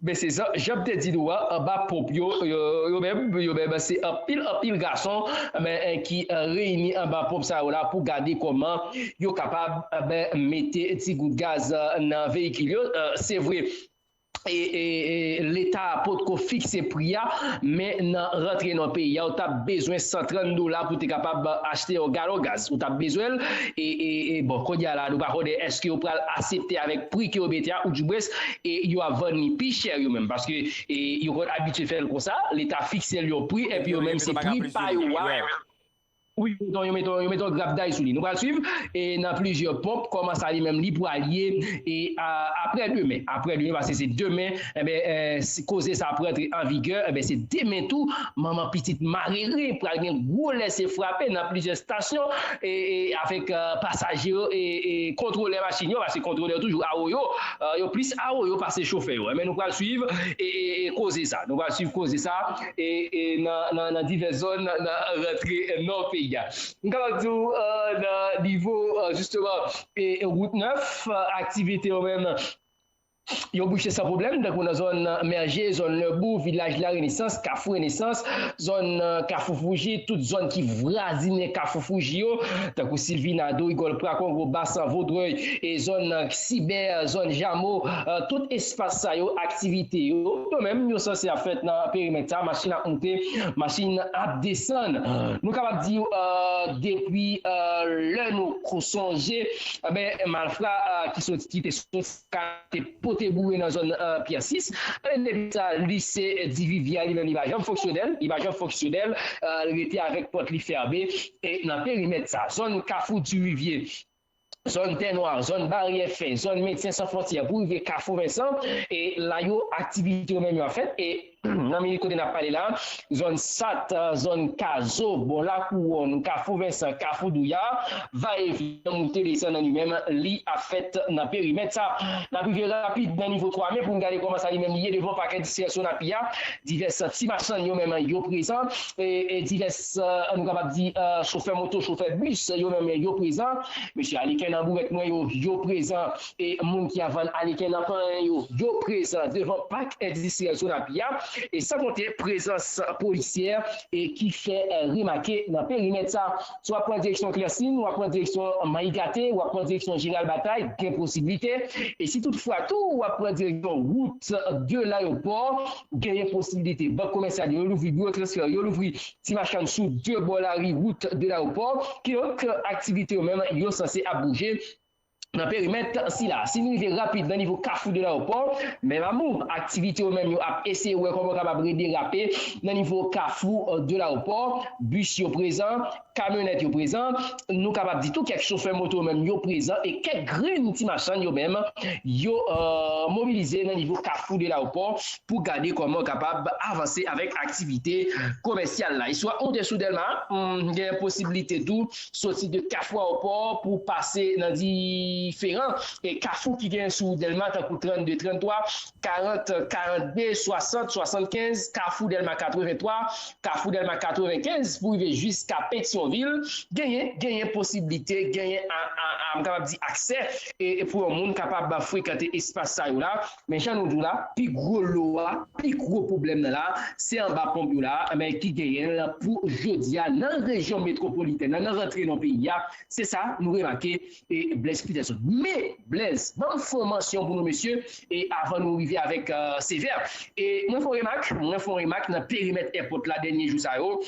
Men se jan, jan m te di nou an, anba ponp yo, yo, yo menm, yo menm, se anpil, anpil gason, men, ki reyini anba ponp sa yo la pou gade kòman yo kapab, ben, mete ti gout gaz nan veyikil yo. Se vre, e, e, e, Leta potko fikse pri a, men nan rantre nan peyi a, ou t ap bezwen san trant dola pou te kapab achte yon galon gaz. Ou t ap bezwen l, e, e, e, bon, kounye a la, nou pa konnen èske yo pral aksepte avèk pri ke yo mete a, oudimwens, e yo ap vann li pi chè yo menm, paske, e, yo konn abitye fè l konsa, Leta fikse l yon pri, epi yo menm se pri pa yo a. Wi, yo mete, yo mete, yo mete yon grapday sou li. Nou pral swiv, e nan plizyè ponp, kòman sa li menm li pral ye, e aprè demen, aprè demen, paske se demen, enben, koze sa ap rantre an vigè, enben, se demen tou, manman pitit marere, pral gen gwo lese frape nan plizyè estasyon, e, e avèk, e, pasaje yo, e, e kontwolè machin yo, paske kontwolè yo toujou awoyo, e, yo plis awoyo pase chofè yo. Enben, nou pral swiv, e, e, e koze sa. Nou pral swiv koze sa, e, e nan, nan, nan divès zòn nan rantre nan peyi a. M kapab di w, e, nan nivo, e, jisteman, e, e wout nèf, e, aktivite yo menm, yo bouche san pwoblèm, tankou nan zòn Mèje, zòn Lebou, Vilaj Larenesans, Kafou Renesans, zòn Kafou Fouji, tout zòn ki vwazinen Kafou Fouji yo, tankou Silvinado, Rigòl, Prakongo, Basan, Vodrèy, e zòn Sibè, zòn Jamo, tout espas sa yo, aktivite yo, yo menm, yo sanse ap fèt nan perimèt sa, machin ap moute, machin ap desann. Nou kapab di, depi lè nou sonje, ben, malfra ki soti, ki te soti ka te pote boure nan zòn Pyè sis. Depi sa, lise Divivye a, li menm, li pa janm fonksyonèl, li pa janm fonksyonèl, li rete avèk pòt li fèmen. E nan perimèt sa, zòn Kafou Divivye, zòn Tè Nwa, zòn Baryè Fè, zòn Medsen San Fwontyè, pou rive Kafou Vensan, e la yo, aktivite yo menm yo ap fèt. E nan minit kote n ap pale la, zòn Sat, zòn Kazo, bò Lakouwòn, Kafou Vensan, Kafou Douya, va e vyen, moute desann nan li menm, li ap fèt nan perimèt sa. N ap rive rapid nan nivo twa men pou n gade kòman sa li menm li ye devan pakè distribisyon Napi a. Divès ti machann yo menm yo prezan, e, e divès, nou kapab di, chofè moto, chofè bis yo menm yo prezan. Mesye Aleken nan bourèt mwen yo, yo prezan. E moun ki ap vann Aleken nan panyen yo, yo prezan devan pak endistriyèl Sonapi a. E san konte prezans polisyè e ki fè remake nan perimèt sa. Si w ap pran direksyon Klèsin, w ap pran direksyon Mayigate, w ap pran direksyon Jeneral Batay, gen posiblite. E si toutfwa tou w ap pran direksyon wout de Layopò, genyen posiblite. Bank komèsyal yo louvri, biwo transfè yo louvri, ti machann sou de bò lari wout de Layopò. Kidonk, aktivite yo menm, yo sanse ap bouje nan perimèt sila. Si nou rive rapid nan nivo Kafou de Layopò, menm amou, aktivite yo menm yo ap eseye wè kòman yo kapab rederape nan nivo Kafou, euh, de Layopò. Bis yo prezan, kamyonèt yo prezan, nou kapab di tou kèk chofè moto yo menm yo prezan e kèk grenn ti machann yo menm yo, euh, mobilize nan nivo Kafou de Layopò pou gade kòman yo kapab avanse avèk aktivite komèsyal la. Istwa ou te sou Dèlma, hmm, gen posiblite tou soti de Kafou Layopò pou pase nan diferan e kafou ki gen sou Dèlma, tankou trannde, tranntwa, karant, karannde, swasant, swasannkenz, Kafou Dèlma katrevenntwa, Kafou Dèlma katrevenkenz, pou rive jiska Petyonvil, genyen, genyen posiblite, genyen, a, a, a, m kapab di aksè, e, e pou yon moun kapab frekante espas sa yo la. Men jan nou di w la, pi gwo lo a, pi gwo pwoblèm nan la, se anba ponp yo la, men ki genyen l pou jodi a nan rejyon metwopolitèn nan, nan rantre nan peyi a. Se sa nou remake, e Blaise Peterson. Men, Blaise, ban m fè yon mansyon pou nou, mesye, e avan nou rive avèk, euh, Sevè. E mwen fè yon remak, mwen fè yon remak nan perimèt èpòt la dènye jou sa yo.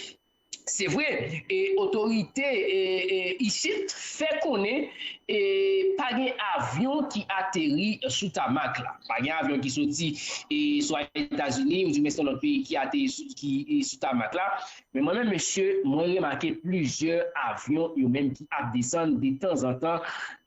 Se vre, e otorite, e, e, isit fè konnen, e pa gen avyon ki ateri sou tamak la. Pa gen avyon ki soti, e, swa Etazini ou di menm se yon lòt peyi ki ateri sou, ki, e, sou tamak la. Men mwen menm, mesye, mwen remake plizyè avyon yo menm ki ap desann detanzantan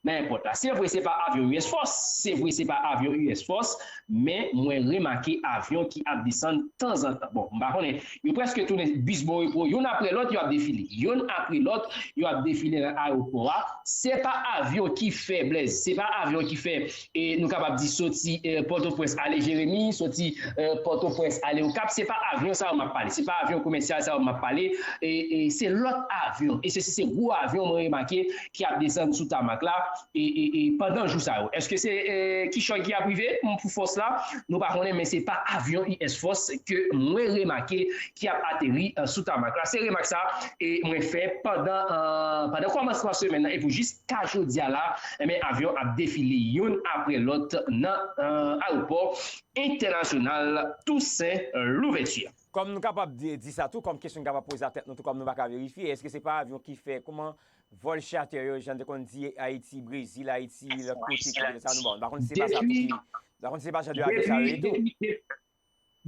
nan èpòt la. Se vre, se pa avyon U S Force, se vre, se pa avyon U S Force, men mwen remake avyon ki ap desann tanzantan. Bon, m pa konnen, yo prèske tounen bis bon repo, youn apre lòt, yo ap defile. Youn apre lòt, yo ap defile nan ayewopò a. Se pa avyon ki fè, Blaise, se pa avyon ki fè, e nou kapab di soti, e, Pòtoprens ale Jeremi, soti, e, Pòtoprens ale Okap. Se pa avyon sa yo m ap pale. Se pa avyon komèsyal sa yo m ap pale. E, e se lòt avyon. E se, se, se gwo avyon, mwen remake, ki ap desann sou tamak la, e, e, e pandan jou sa yo. Èske se, e, kichòy ki ap rive, m, pou fòs la? Nou pa konnen, men se pa avyon U S Force ke mwen remake ki ap ateri, e, sou tamak la. Se remak sa, e, mwen fè pandan, e, pandan kòmansman semèn nan, epi jiska jodi a la, enben, avyon ap defile youn apre lòt nan, e, ayewopò entènasyonal Tousen Louvèti. Kòm nou kapab di, di sa tou, kòm kesyon n kapab poze a tèt nou tou, kòm nou pa ka verifye, èske se pa avyon ki fè, kòman, vòl chatè yo, jan te konn di Ayiti, Brezil, Ayiti, lòt kote, kote sa, nou bon, nou pa konn si se pa sa tou ki, nou pa konn si se pa jan de avyon sa yo ye tou. Depi, depi,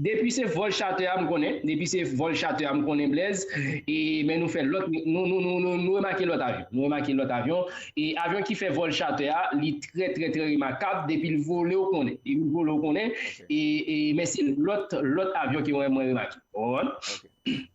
depi se vòl chatè a, m konnen, depi se vòl chatè a, m konnen Blaise, e, men nou fè lòt, nou, nou, nou, nou, nou remake lòt avyon, nou remake lòt avyon, e avyon ki fè vòl chatè a, li trè, trè, trè remakab, depi l vole, w konnen, depi l vole, w konnen, e, e, men se lòt, lòt avyon ke mwen, mwen remake. Ou konprann?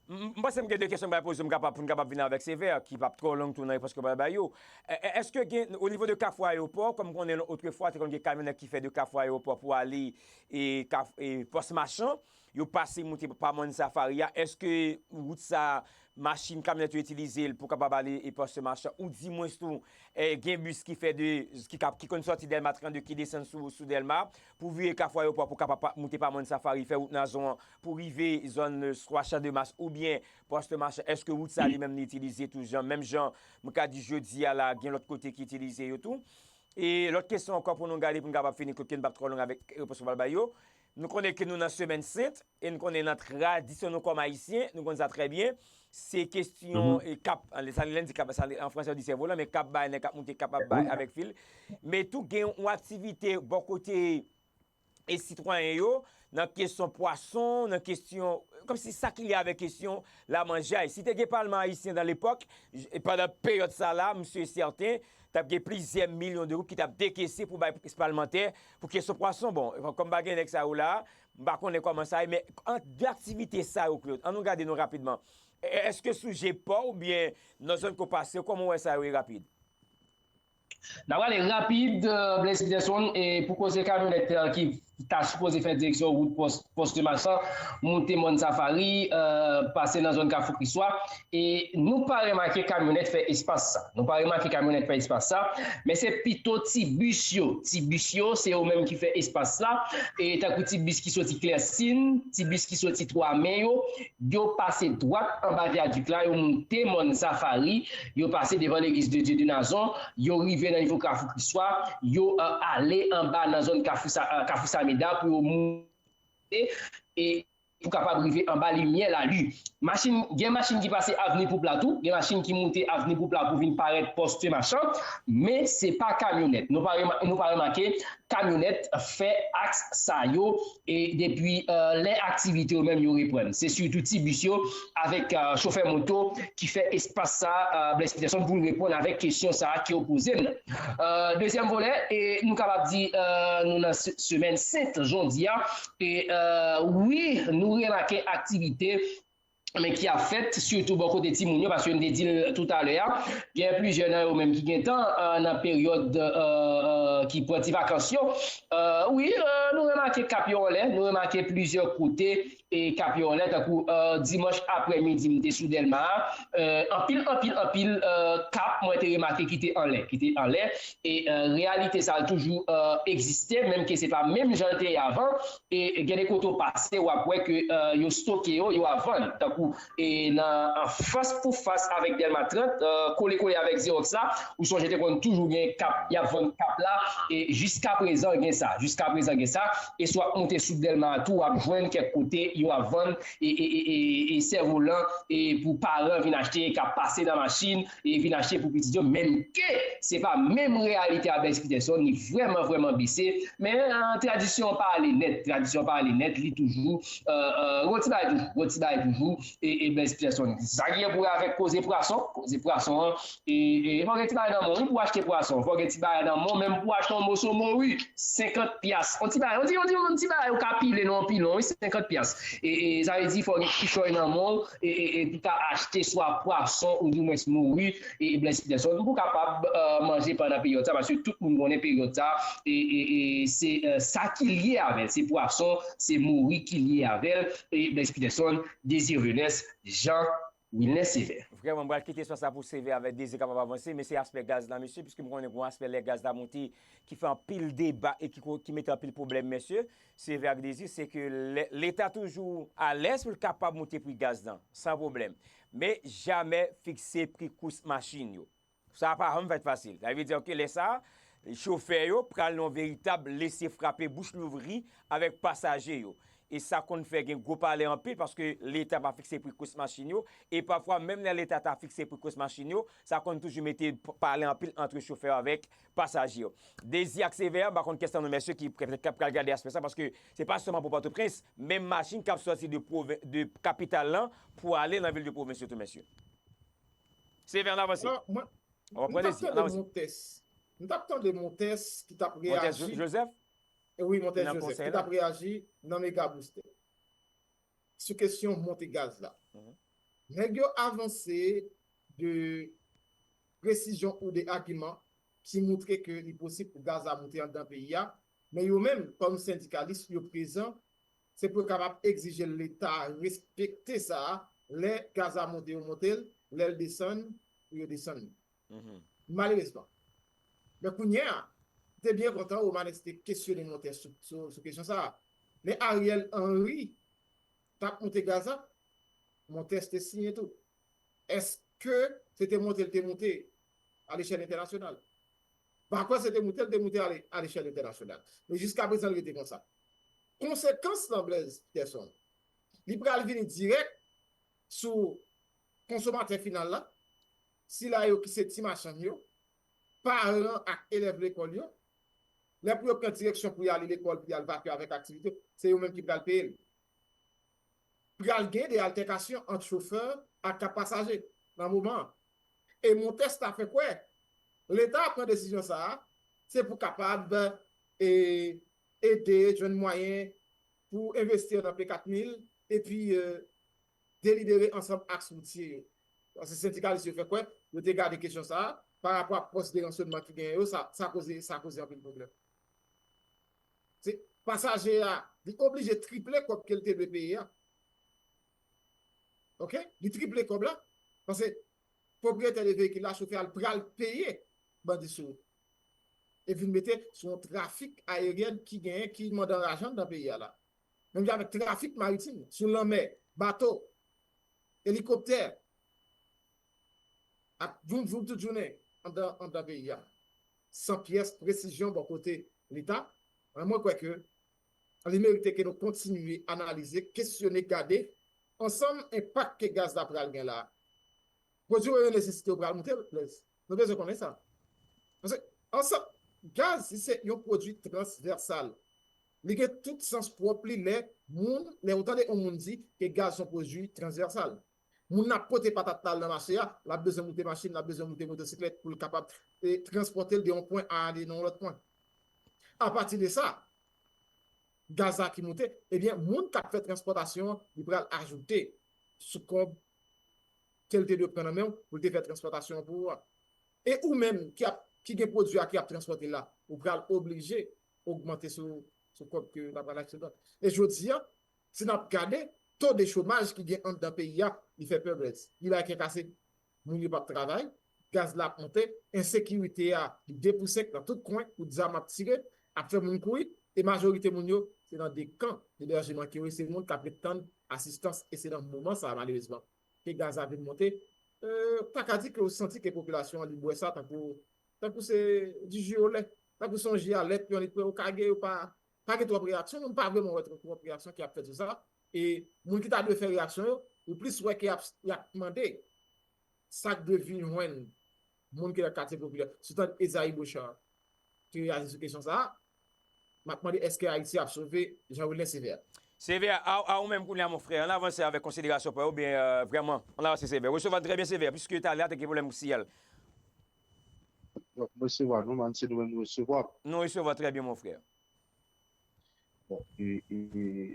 M, m panse m gen de kesyon m bay poze m kapab, pou n kapab vin avèk Sevè, ki p ap twò long tou nan repons ke m pral bay yo. È, è, èske gen, o nivo de Kafou Ayewopò, kòm konnen otrefwa, te konn gen kamyonèt ki fè de Kafou Ayewopò pou ale, e, Kaf-, e, Pòs Machan, yo pase moute pa Mòn Safari a, èske wout sa machin, kamyonèt yo itilize l pou kapab ale e Pòs Machan, oudimwens tou, eh, gen bis ki fè de, ki, kap, ki konn sòti Dèlma trannde, ki desann sou, sou Dèlma, pou vire Kafou Ayewopò, pou kapab pa, moute pa Mòn Safari, fè wout Nazon an, pou rive zòn, eh, swa Chandemas oubyen Pòs Machan? Èske wout sa li menm li itilize tou jan, menm jan, mwen ka di jodi a la, gen lòt kote ki itilize yo tou? E lòt kesyon ankò pou nou gade, pou n kapab fini, kote n p ap twò long avèk repons nou pral bay yo. Nou konnen ke nou nan semèn sent, e nou konnen nan tradisyon nou kòm Ayisyen, nou konn sa trè byen, se kesyon, e, k ap, sa, lè n di k ap, sa, an fransè, yo di sèvolan, men k ap bay, nèg k ap moute, k ap bay avèk fil. Men tou gen yon aktivite bò kote e sitwayen yo, nan kesyon pwason, nan kesyon, kòmsi sa ki lye avèk kesyon lamanjay. Si te gen Palman ayisyen nan lepòk, j-, pandan peryòd sa la, m si e sèten, t ap gen plizyè milyon de goud ki t ap dekese pou bay palmantè pou kesyon pwason. Bon, kòm pa gen nèg sa yo la, m pa konnen kòman sa ye, men ant de aktivite sa yo, Claude, ann nou gade nou rapidman. E-, èske sou je pò oubyen nan zòn ke w pase, kòman w wè sa yo ye rapid? N ap prale rapid, euh, Blaise Peterson, e pou koze kamyonèt, euh, ki ta sipoze fè direksyon wout Pòs, Pòs de Machan, moute Mòn Safari, euh, pase nan zòn Kafou Kriswa. E nou pa remake kamyonèt fè espas sa. Nou pa remake kamyonèt fè espas sa, men se pito ti bis yo. Ti bis yo, se yo menm ki fè espas la. E tankou ti bis ki soti Klèsin, ti bis ki soti Twa Men yo, yo pase dwat anba vyadik la, yo moute Mòn Safari, yo pase devan legliz de Dye de Nazon, yo rive nan nivo Kafou Kriswa, yo, euh, ale anba nan zòn Kafou Sa-, euh, Kafou Sameda pou yo moute e pou kapab rive anba limyè Lali. Machin, gen machin ki pase avni Poupla tou, gen machin ki moute avni Poupla pou vin parèt Pòs de Machan, men se pa kamyonèt. Nou pa rema-, nou pa remake kamyonèt fè aks sa yo, e depi, euh, lè aktivite yo menm yo reprann. Se sitou ti bis yo avèk, euh, chofè moto ki fè espas sa, euh, Blaise Peterson, pou l reponn avèk kesyon sa a ke w poze m nan. Euh, dezyèm volè, e nou kapab di, euh, nou nan se-, semèn sent jodi a, e, euh, wi, nou remake aktivite men ki ap fèt, sitou bò kote timoun yo, paske n te di l toutalè a, gen plizyè nan yo menm ki gentan, euh, nan peryòd, euh, euh, ki pran ti vakans yo. Euh, wi, euh, nou remake k ap yo anlè, nou remake plizyè kote e k ap yo anlè, tankou, euh, dimanch aprèmidi m te sou Dèlma a, euh, anpil, anpil, anpil, euh, k ap mwen te remake ki te anlè, ki te anlè, e, euh, reyalite sa a toujou, euh, egziste, menm ke se pa menm jan l te ye avan. E gen de kote w pase, w ap wè ke, euh, yo stoke yo, yo ap vann. Tankou, e nan, an fas pou fas avèk Dèlma trant, euh, kole kole avèk Xerox la, ou sonje te konn toujou gen k ap, y ap vann k ap la, e jiskaprezan gen sa, jiskaprezan gen sa, e si w ap monte sou Dèlma a tou, w ap jwenn kèk kote, yo ap vann, e, e, e, e, e sèvolan, e pou paran vin achte, k ap pase nan machin, e vin achte pou pitit yo, menm ke se pa menm reyalite a Blaise Peterson, li vrèman, vrèman bese, men, euh, tradisyon pa ale nèt, tradisyon pa ale nèt, li toujou, euh, euh, gon ti bagay toujou, gon ti bagay toujou, e, e Blaise Peterson. Sa ki gen pou wè avèk koze pwason, koze pwason an, e, e fò gen ti bagay nan men w, wi, pou achte pwason, fò gen ti bagay nan men w, menm pou achte yon moso mori, senkant pyas, yon ti bagay, yon ti, yon ti, yon ti bagay, ou ka pile nan yon pilon, wi, senkant pyas. E, e sa vle di, fò gen kichòy nan men w, e, e, e pou ta achte swa pwason ou di mwens mori, e, e Blaise Peterson, pou kapab, euh, manje pandan peryòd sa, paske tout moun konnen peryòd sa, e, e, e se, euh, sa ki lye avè l, se pwason, se mori ki lye avè l, e Blaise Peterson, Désir Venès, Jean Wilner Sévère. Vrèman, m pral kite espas la pou Sévère avèk Désir kapab avanse, men se aspè gaz la, mesye, piske m konnen gen yon aspè lè gaz la monte ki fè anpil deba e ki ko-, ki mete anpil pwoblèm, mesye. Sevè ak Dezi, se ke lè, Leta toujou alèz pou l kapab moute pri gaz lan, san pwoblèm. Men jamè fikse pri kous machin yo. Sa pa janm fèt fasil. Sa vle di ke lè sa, chofè yo pral nan yon veritab lese frape bouch louvri avèk pasaje yo. E sa konn fè gen gwo pale anpil paske Leta pa fikse pri kous machin yo. E pafwa, menm lè Leta ta fikse pri kous machin yo, sa konn toujou mete p-, pale anpil ant chofè yo avèk pasaje yo. Dezi ak Sevè, m pa konn kiyès nan nou mesye ki, ki, ki pral gade aspè sa, paske se pa sèlman pou Pòtoprens, menm machin k ap sòti de pwovens, de kapital lan pou ale nan vil de pwovens yo tou, mesye. Sevè, ann avanse. Alò, mwen, m t ap tande Montès. M t ap tande Montès ki t ap reyaji. Montès Joseph? E wi, Montès Joseph, ki t ap reyaji nan Mega Booster sou kesyon monte gaz la. Nèg yo avanse de presizyon ou de agiman ki montre ke li posib pou gaz la monte anndan peyi a, men yo menm, kòm sendikalis, yo prezan se pou yo kapab egzije Leta respekte sa a, lè gaz la monte, yo monte l, lè l desann, pou yo desann li. Malerezman. Men kounye a, m te byen kontan Romanes te kesyone Montès sou, sou, sou kesyon sa a. Lè Ariel Henry t ap monte gaz la, Montès te siyen tou. Èske se te monte l te monte a lechèl entènasyonal? M pa kwè se te monte l te monte a le- a lechèl entènasyonal. Men jiskaprezan, l rete konsa. Konsekans lan, Blaise Peterson, li pral vini dirèk sou konsomatè final la, sila yo ki se ti machann yo, paran ak elèv lekòl yo, lè pou yo pran direksyon pou y ale lekòl, pou y al vakye avèk aktivite, se yo menm ki pral peye l. Pral gen de altèkasyon ant chofè ak pasaje nan moman an. E Montès ta fè kwè, Leta pran desizyon sa a, se pou kapab e, ede jwenn mwayen pou envesti nan P kat mil, epi e, delibere ansanm aks woutye yo. Paske sendikalis yo fè kwè, yo te gade kesyon sa a, pa rapò ak pòs de ransyonman ki genyen yo, sa, sa koze, sa koze anpil pwoblèm. Se pasaje a, li oblije triple kòb ke l te dwe peye a. Oke? Li triple kòb la, paske pwopriyetè de veyikil la, chofè a, l pral peye bandi sou wout. E vin mete sou yon trafik ayeryèn ki genyen, ki mande anraje anndan peyi a la. Menm jan avèk trafik maritim, sou lanmè, bato, elikoptè, ap voum voum tout jounen anndan, anndan peyi a. San pyès presizyon bò kote Leta, mwen, mwen kwè ke li merite ke nou kontinye analize, kesyone, gade ansanm enpak ke gaz la pral gen la. Pwodui yo nesesite yo pral moute, Blaise. Nou bezwen konnen sa. Paske ansanm, gaz, li se yon pwodui transvèsal. Li gen tout sans pwòp li lè moun, lè ou tande yon moun di ke gaz se yon pwodui transvèsal. Moun nan ap pote patat la al nan mache a, l ap bezwen moute machin, l ap bezwen moute motosiklèt pou l kapab e, transpòte l de yon pwen A ale nan yon lòt pwen. Apati de sa, gaz la ki moute, ebyen, moun k ap fè transpòtasyon an, li pral ajoute sou kòb ke l te dwe pran nan men w pou l te fè transpòtasyon an pou ou a. E ou menm ki ap, ki gen pwodui a ki ap transpòte l la, ou pral oblije ogmante sou, sou kòb ke l ap pral achte dòt. E jodi a, si n ap gade, to de chomaj ki gen anndan peyi a, li fè pè, Blaise. Li bay kè kase. Moun yo p ap travay, gaz la ap monte, ensekirite a, li de pou senk nan tout kwen, kout zam ap tire, ap fè moun kouri, e majorite moun yo, se nan de kan ebèjeman ke yo ye, se moun k ap ret tann asistans, e se nan moman sa a, malerezman, ke gaz la vin monte, e, ou pa ka di ke ou santi ke popilasyon an li bwè sa tankou, tankou se du jus au lait, tankou se yon ji a lèt, yon lit, yo kage, yo pa, pa gen twòp reyaksyon, nou pa vrèman wè twòp, twòp reyaksyon ki ap fèt sou sa. E moun ki ta dwe fè reyaksyon yo, ou plis wè ke y ap, y ap mande sa k dwe vin jwenn moun ki nan katye popilè. Si w tande Esaïe Bochard ki reyaji sou kesyon sa a, m ap mande èske Ayiti ap sove Jean Wilner Sévère. Sévère, a, a ou menm kounye a, mon frè, ann avanse avèk konsiderasyon pa w, oubyen, euh, vrèman, ann avanse Sévère. Resevwa n trè byen Sévère, piske talè a te gen pwoblèm siyal. Donk, m resevwa nou, man, se nou menm nou resevwa. Nou resevwa trè byen, mon frè. Bon, e, e,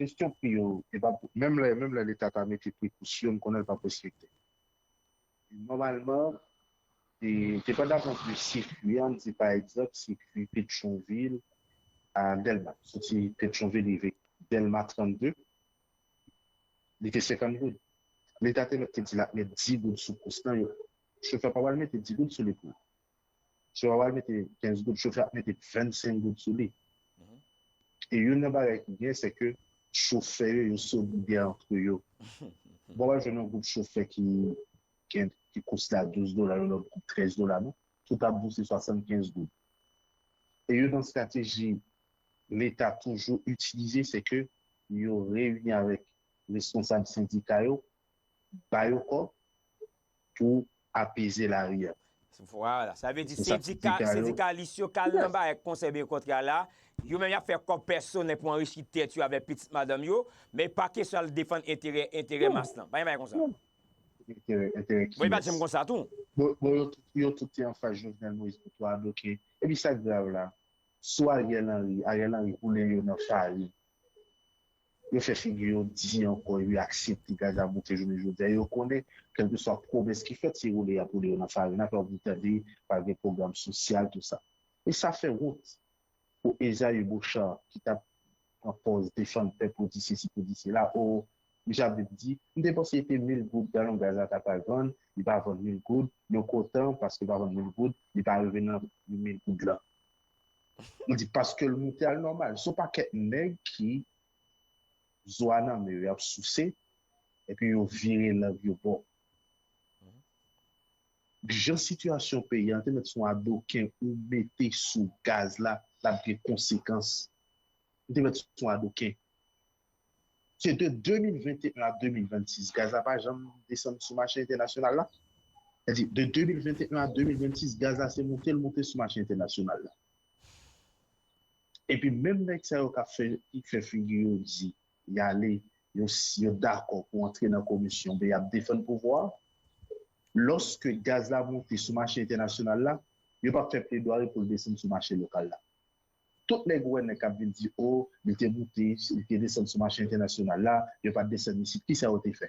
kesyon pri yo, e pa pou, menm lè, menm lè Leta ta mete pri pou sou yo, m konnen l p ap respekte. Nòmalman, e, depandaman de sikui an, di pa egzanp, sikui Petyonvil a Dèlma. Soti Petyonvil rive Dèlma trannde, li te senkant goud. Leta te mèt te di l ap met dis goud sou kous lan, yo, chofè pa pral mete dis goud sou li pou. Chofè pa pral mete kenz goud, chofè ap mete vennsenk goud sou li. E youn nan bagay ki gen, se ke chofè yo, yo solidè antre yo. Bon, w ap jwenn yon gwoup chofè ki gen, ki kous la douz dola, yon lòt gwoup trèz dola, non? Tout ap bouse swasannkenz goud. E youn nan estrateji Leta toujou itilize, se ke yo reyini avèk responsab sendika yo, ba yo kòb pou apeze lari a. Vwala, sa vle di sendika, sendikalis yo k al nan bagay konsèy byen kontra la, yo menm y ap fè kòb pèsonèl pou anrichi tèt yo avèk pitit madanm yo, men pa kesyon al defann enterè, enterè mas lan. Pa gen bagay konsa. Enterè, enterè kiyès? Bon, e pa t janm konsa tou. Bon, bon, yo, tout- yo tout te anfas Jovenel Moïse pou tou a bloke. Epi sa k grav la, sou Ariel Henry, Ariel Henry boule yo nan farin. Yo fè figi yo di ankò, yo aksepte gaz la moute jounen jodi a. Yo konnen, kèlkeswa pwomès ki fèt, se woule y ap woule yo nan farin. Apre, w ap tande, pa gen pwogram sosyal, tou sa. E sa fè wont pou Esaïe Bochard, ki t ap pran pòz defann pèp pou di sesi, pou di sela. O, misye ap vin di, m te panse se te mil goud galon gaz la ta pral vann, li pa vann mil goud, yon kotan, paske li pa vann mil goud, li pa rive nan mil goud lan. Li di, paske l moute al nòmal. Se yon pakèt nèg ki zo a nan men yo, y ap souse, epi yo vire lang yo bò. Jan sitiyasyon peyi a, te mèt se yon adoken ou mete sou gaz la, l ap gen konsekans. Li te mèt se yon adoken. Se de de mil venteyen a de mil vennsis, gaz la pa janm desann sou mache entènasyonal la. Sètadi, de de mil venteyen a de mil vennsis, gaz la se monte l monte sou mache entènasyonal la. Epi menm nèg sa yo k ap fè, ki fè figi yo di, y ale, yo, yo dakò pou antre nan komisyon, oubyen y ap defann pouvwa a, lòske gaz la monte sou mache entènasyonal la, yo p ap fè pledwari pou l desann sou mache lokal la. Tout nèg ou wè nèg k ap vin di, o, li te moute, li te desann sou mache entènasyonal la, yo pa t desann isit, kisa yo te fè?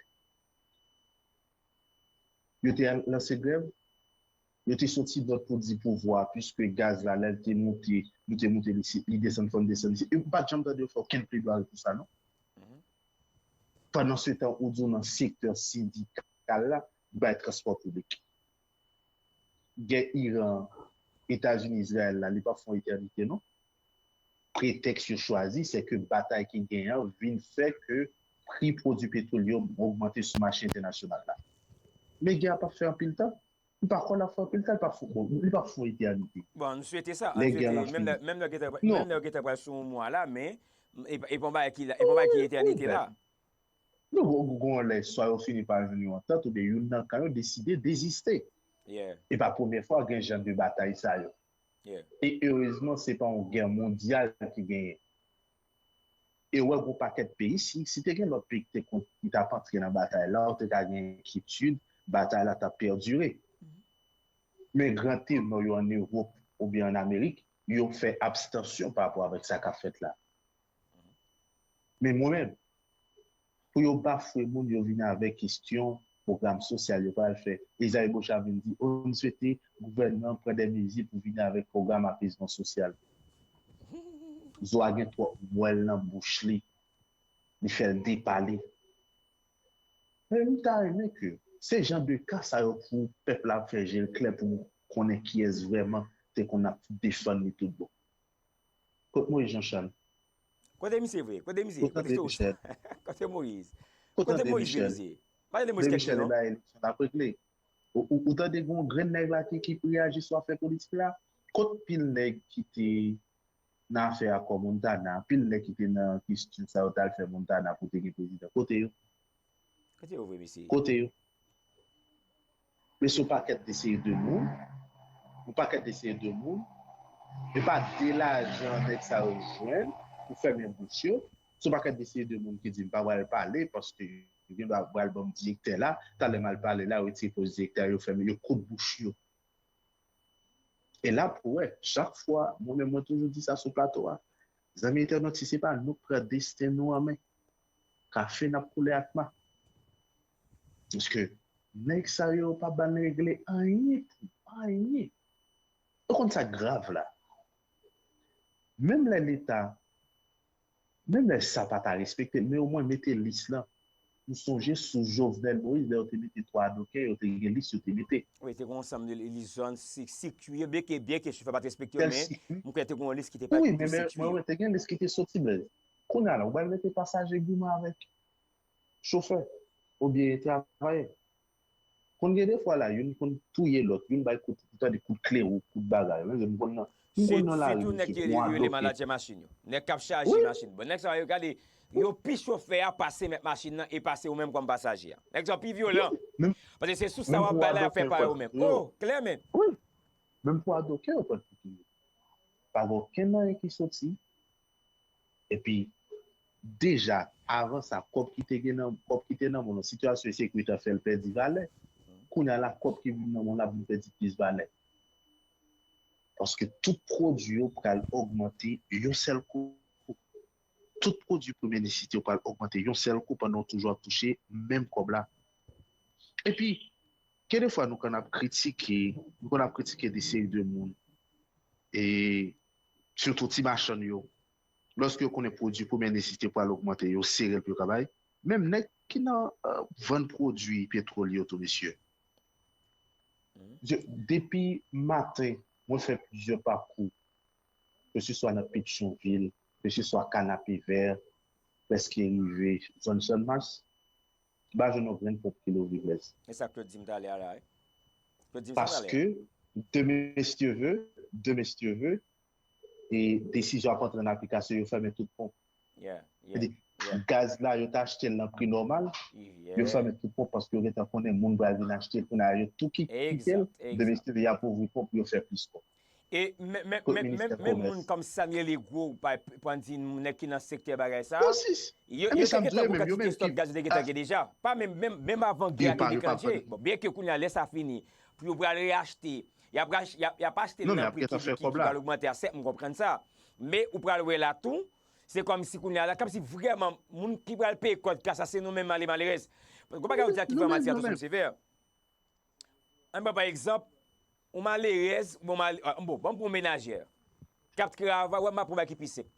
Yo te al lanse grèv, yo te soti nòt pou di pouvwa, piske gaz la, lè l te moute, nou te moute li, li desann, fò n desann isit. E m pa t janm tande yo fè okenn pledwari pou sa, non. Pandansetan, ou di w nan sektè sendikal la, bay transpò piblik. Gè Iran, Etazini, Izrayèl la, li p ap fè yon etènite, non. Pretèks yo chwazi, se ke batay ki genyen an vin fè ke pri pwodui petwolye yo ogmante sou mache entènasyonal la. Men gè a p ap fè anpil tan. M pa kwè l ap fè anpil tan, li p ap fè, bon, li p ap fè yon etènite. Bon, n swete sa, n swete, menm lè, menm lè yo gentan, menm lè yo gentan pral sou yon mwa la, men e, e pa yon bagay ki la, e pa yon bagay ki etènite la. Non, gon, gon lè, swa yo fini pa jwenn yon antant, oubyen youn nan kan yo deside deziste. E pa premye fwa gen jan de batay sa yo. E erezman, se pa yon gè mondyal ki genyen. E w wè gon pakèt peyi, si, si te gen lòt peyi ki te kont, ki t ap antre nan batay la, ou te ka gen enkyetid, batay la t ap pèdire. Men gran tenò yo ann Ewòp oubyen ann Amerik, yo fè abstansyon pa rapò avèk sa k ap fèt la. Men mwen menm, pou yo bafwe moun, yo vin avèk kesyon pwogram sosyal yo pral fè. Isaiah Bochard vin di, o, m swete gouvènman an pran de mezi pou vini avèk pwogram apezman sosyal. Zo a gen twòp mwèl nan bouch li, li fè l depale. Men m ta renmen ke se jan de ka sa yo pou pèp la fè je l klè pou konnen kiyès vrèman te konn ap defann li tout bon. Kot Moyiz Jan Chal? Kote misye vre? Kote misye? Kote Moyiz? Kote Moyiz vre misye? Pa tande Moyiz Kèt li non. Ou, ou, ou tande gon grenn nèg la ki, ki reyaji sou afè politik la? Kot pil nèg ki te nan afè akò Montana, pil nèg ki te nan kesyon sa yo t al fè Montana pou te gen prezidan? Kote yo? Kote yo vre mesye? Kote yo? Men se yon pakèt de seri de moun, yon pakèt de seri de moun, e pa de lajan nèg sa yo jwenn pou fèmen bouch yo. Se yon pakèt de seri de moun ki di m pa pral pale paske yo gen dwa pral ban m direktè la, talè m al pale la, yo retire pòs direktè a, yo fèmen, yo koud bouch yo. E la pou wè, chak fwa, mwen menm mwen toujou di sa sou plato a, zanmi entènot, si se pa nou k pran desten nou an men, kafe n ap koule ak ma. Paske nèg sa yo pa ban regle anyen pou anyen. Ou konn sa k grav la? Menm lè Leta, menm lè sa pa ta respekte, men omwen mete lis lan. M sonje sou Jovenel Moïse, lè yo te mete twa doken, yo te gen lis yo te mete. Wi, te gen yon ansanm de lis zòn si-, sikui, byenke, byenke chofè pa t respekte yo, men m kwè te gen yon lis ki te pa, wi, ki te men, men, sikui. Mwen, mwen te gen lis ki te soti, men kounye a la, ou pral mete pasaje goumen avèk chofè oubyen travayè. Konn gen de fwa la, youn konn touye lòt, youn bay kout, ou tande kout klewo, kout bagay. Men m konn nan, m konn nan lari ki pran doken. Sitou nèg ki rele manadjè machin yo. Nèg k ap chaje machin. Bon, nèg sa yo gade, yo pi chofè a pase mèt machin nan e pase ou menm kòm pasaje a. Nèg sa yo pi vyolan. Paske se sou sa w ap bay la y ap fè pa yo menm. Oh, klè men. Wi. Menm pou adoken yo pran tout yo. Pa gen okenn anyen ki soti. Epi, deja, avan sa, kòb ki te gen nan, kòb ki te nan men w nan sitiyasyon ensekirite a fè l pèdi valè. Kounye a la, kòb ki vin nan men w la vin pèdi plis valè. Paske tout pwodui yo pral ogmante yon sèl kou. Tout pwodui premye nesesite yo pral ogmante yon sèl kou pandan w toujou ap touche menm kòb la. Epi, gen de fwa nou konn ap kritike, nou konn ap kritike de seri de moun. E sitou ti machann yo. lòske yo konnen pwodui premyè nesesite pral ogmante, yo sere l pou yo ka bay. Menm nèg ki nan, euh, vann pwodui petwolye yo tou, mesye. Je, depi maten, mwen fè plizyè pakou, ke se swa nan Petyonvil, ke se swa Kanapevè, prèske rive zòn Channmas, m pa jwenn yon grenn ponp ki louvri, Blaise. E sa Claude di m talè a la, wi. Claude di m sa talè a. Paske, demain si Dieu veut, demain si Dieu veut, e desizyon ap antre nan aplikasyon, yo fèmen tout ponp. Yeah, yeah, yeah. Gaz la, yo t achte l nan pri nòmal, yo fèmen tout ponp paske yo gentan konnen moun pral vin achte l, kounye a yo tou ki kite l, demain si Dieu veut, y ap ouvri ponp, yo fè plis ponp. E menm, menm, menm, menm, menm moun kòm Samuel Legros, pa, pa di nèg ki nan sektè bagay sa, yo, yo te gentan gon kantite stòk gaz yo te gentan gen deja. Pa menm, menm, menm avan gè a te deklannche. Bon, byen ke kounye a, lè sa fini, pou yo pral reyachte, y ap, y ap, y ap achte l nan pri ki, ki, ki pral ogmante a, sèt, m konprann sa. Men ou pral wè la tou, se kòmsi kounye a la, kòmsi vrèman, moun ki pral peye kòd gaz sa, se nou menm male malerèz. Gon bagay ou di a ki vrèman atire atansyon m sevè. Ann pran pa egzanp, yon malerèz, bon, mal, ah, bon, bon, bon menajè k ap travay, wè, m ap pran bagay ki pi senp.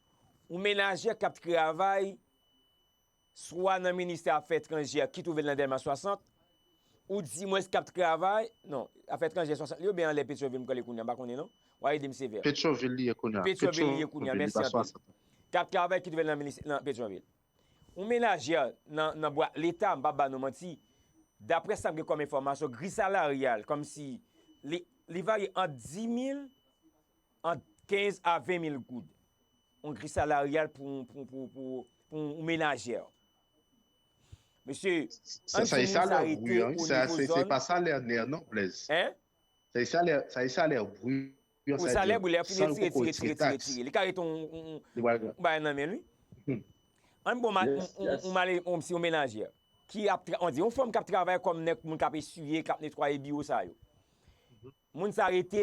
Yon menajè k ap travay, swa nan ministè afè etranjè ki twouve l nan Dèlma swasant, ou di mwen k ap travay, non, afè etranjè swasant li, oubyen anlè Petyonvil, m kwè li kounye a, m pa konnen non. W a ede m sevè. Petyonvil li ye kounye a. Petyonvil li ye kounye a, mèsi anpil. K ap travay ki twouve l nan minis-, nan Petyonvil. Yon menajè nan, nan bwat Leta, m p ap ba nou manti, daprè sa m gen kòm enfòmasyon, gri salaryal, kòmsi li, li varye ant dis mil, ant kenz a ven mil goud. Yon gri salaryal pou, pou, pou, pou, pou yon menajè. Mesye, sa, ann sa di e moun sa salè rete bri, wi, o sa, nivo se, se zòn. Pa salè nè, non, Blaise. Hein? Sa e salè, sa e salè bri an, sa e salè bri, lè yo fin retire, retire, retire, retire. Li ka rete yon, yon, yon bagay nan men l, wi. Ann bon, ma, yon, yon, yon male, yon, si yon menajè ki ap tra-, on di, yon fanm k ap travay kòm nèg, moun k ap eswiye, k ap netwaye biwo sa yo. Moun sa rete,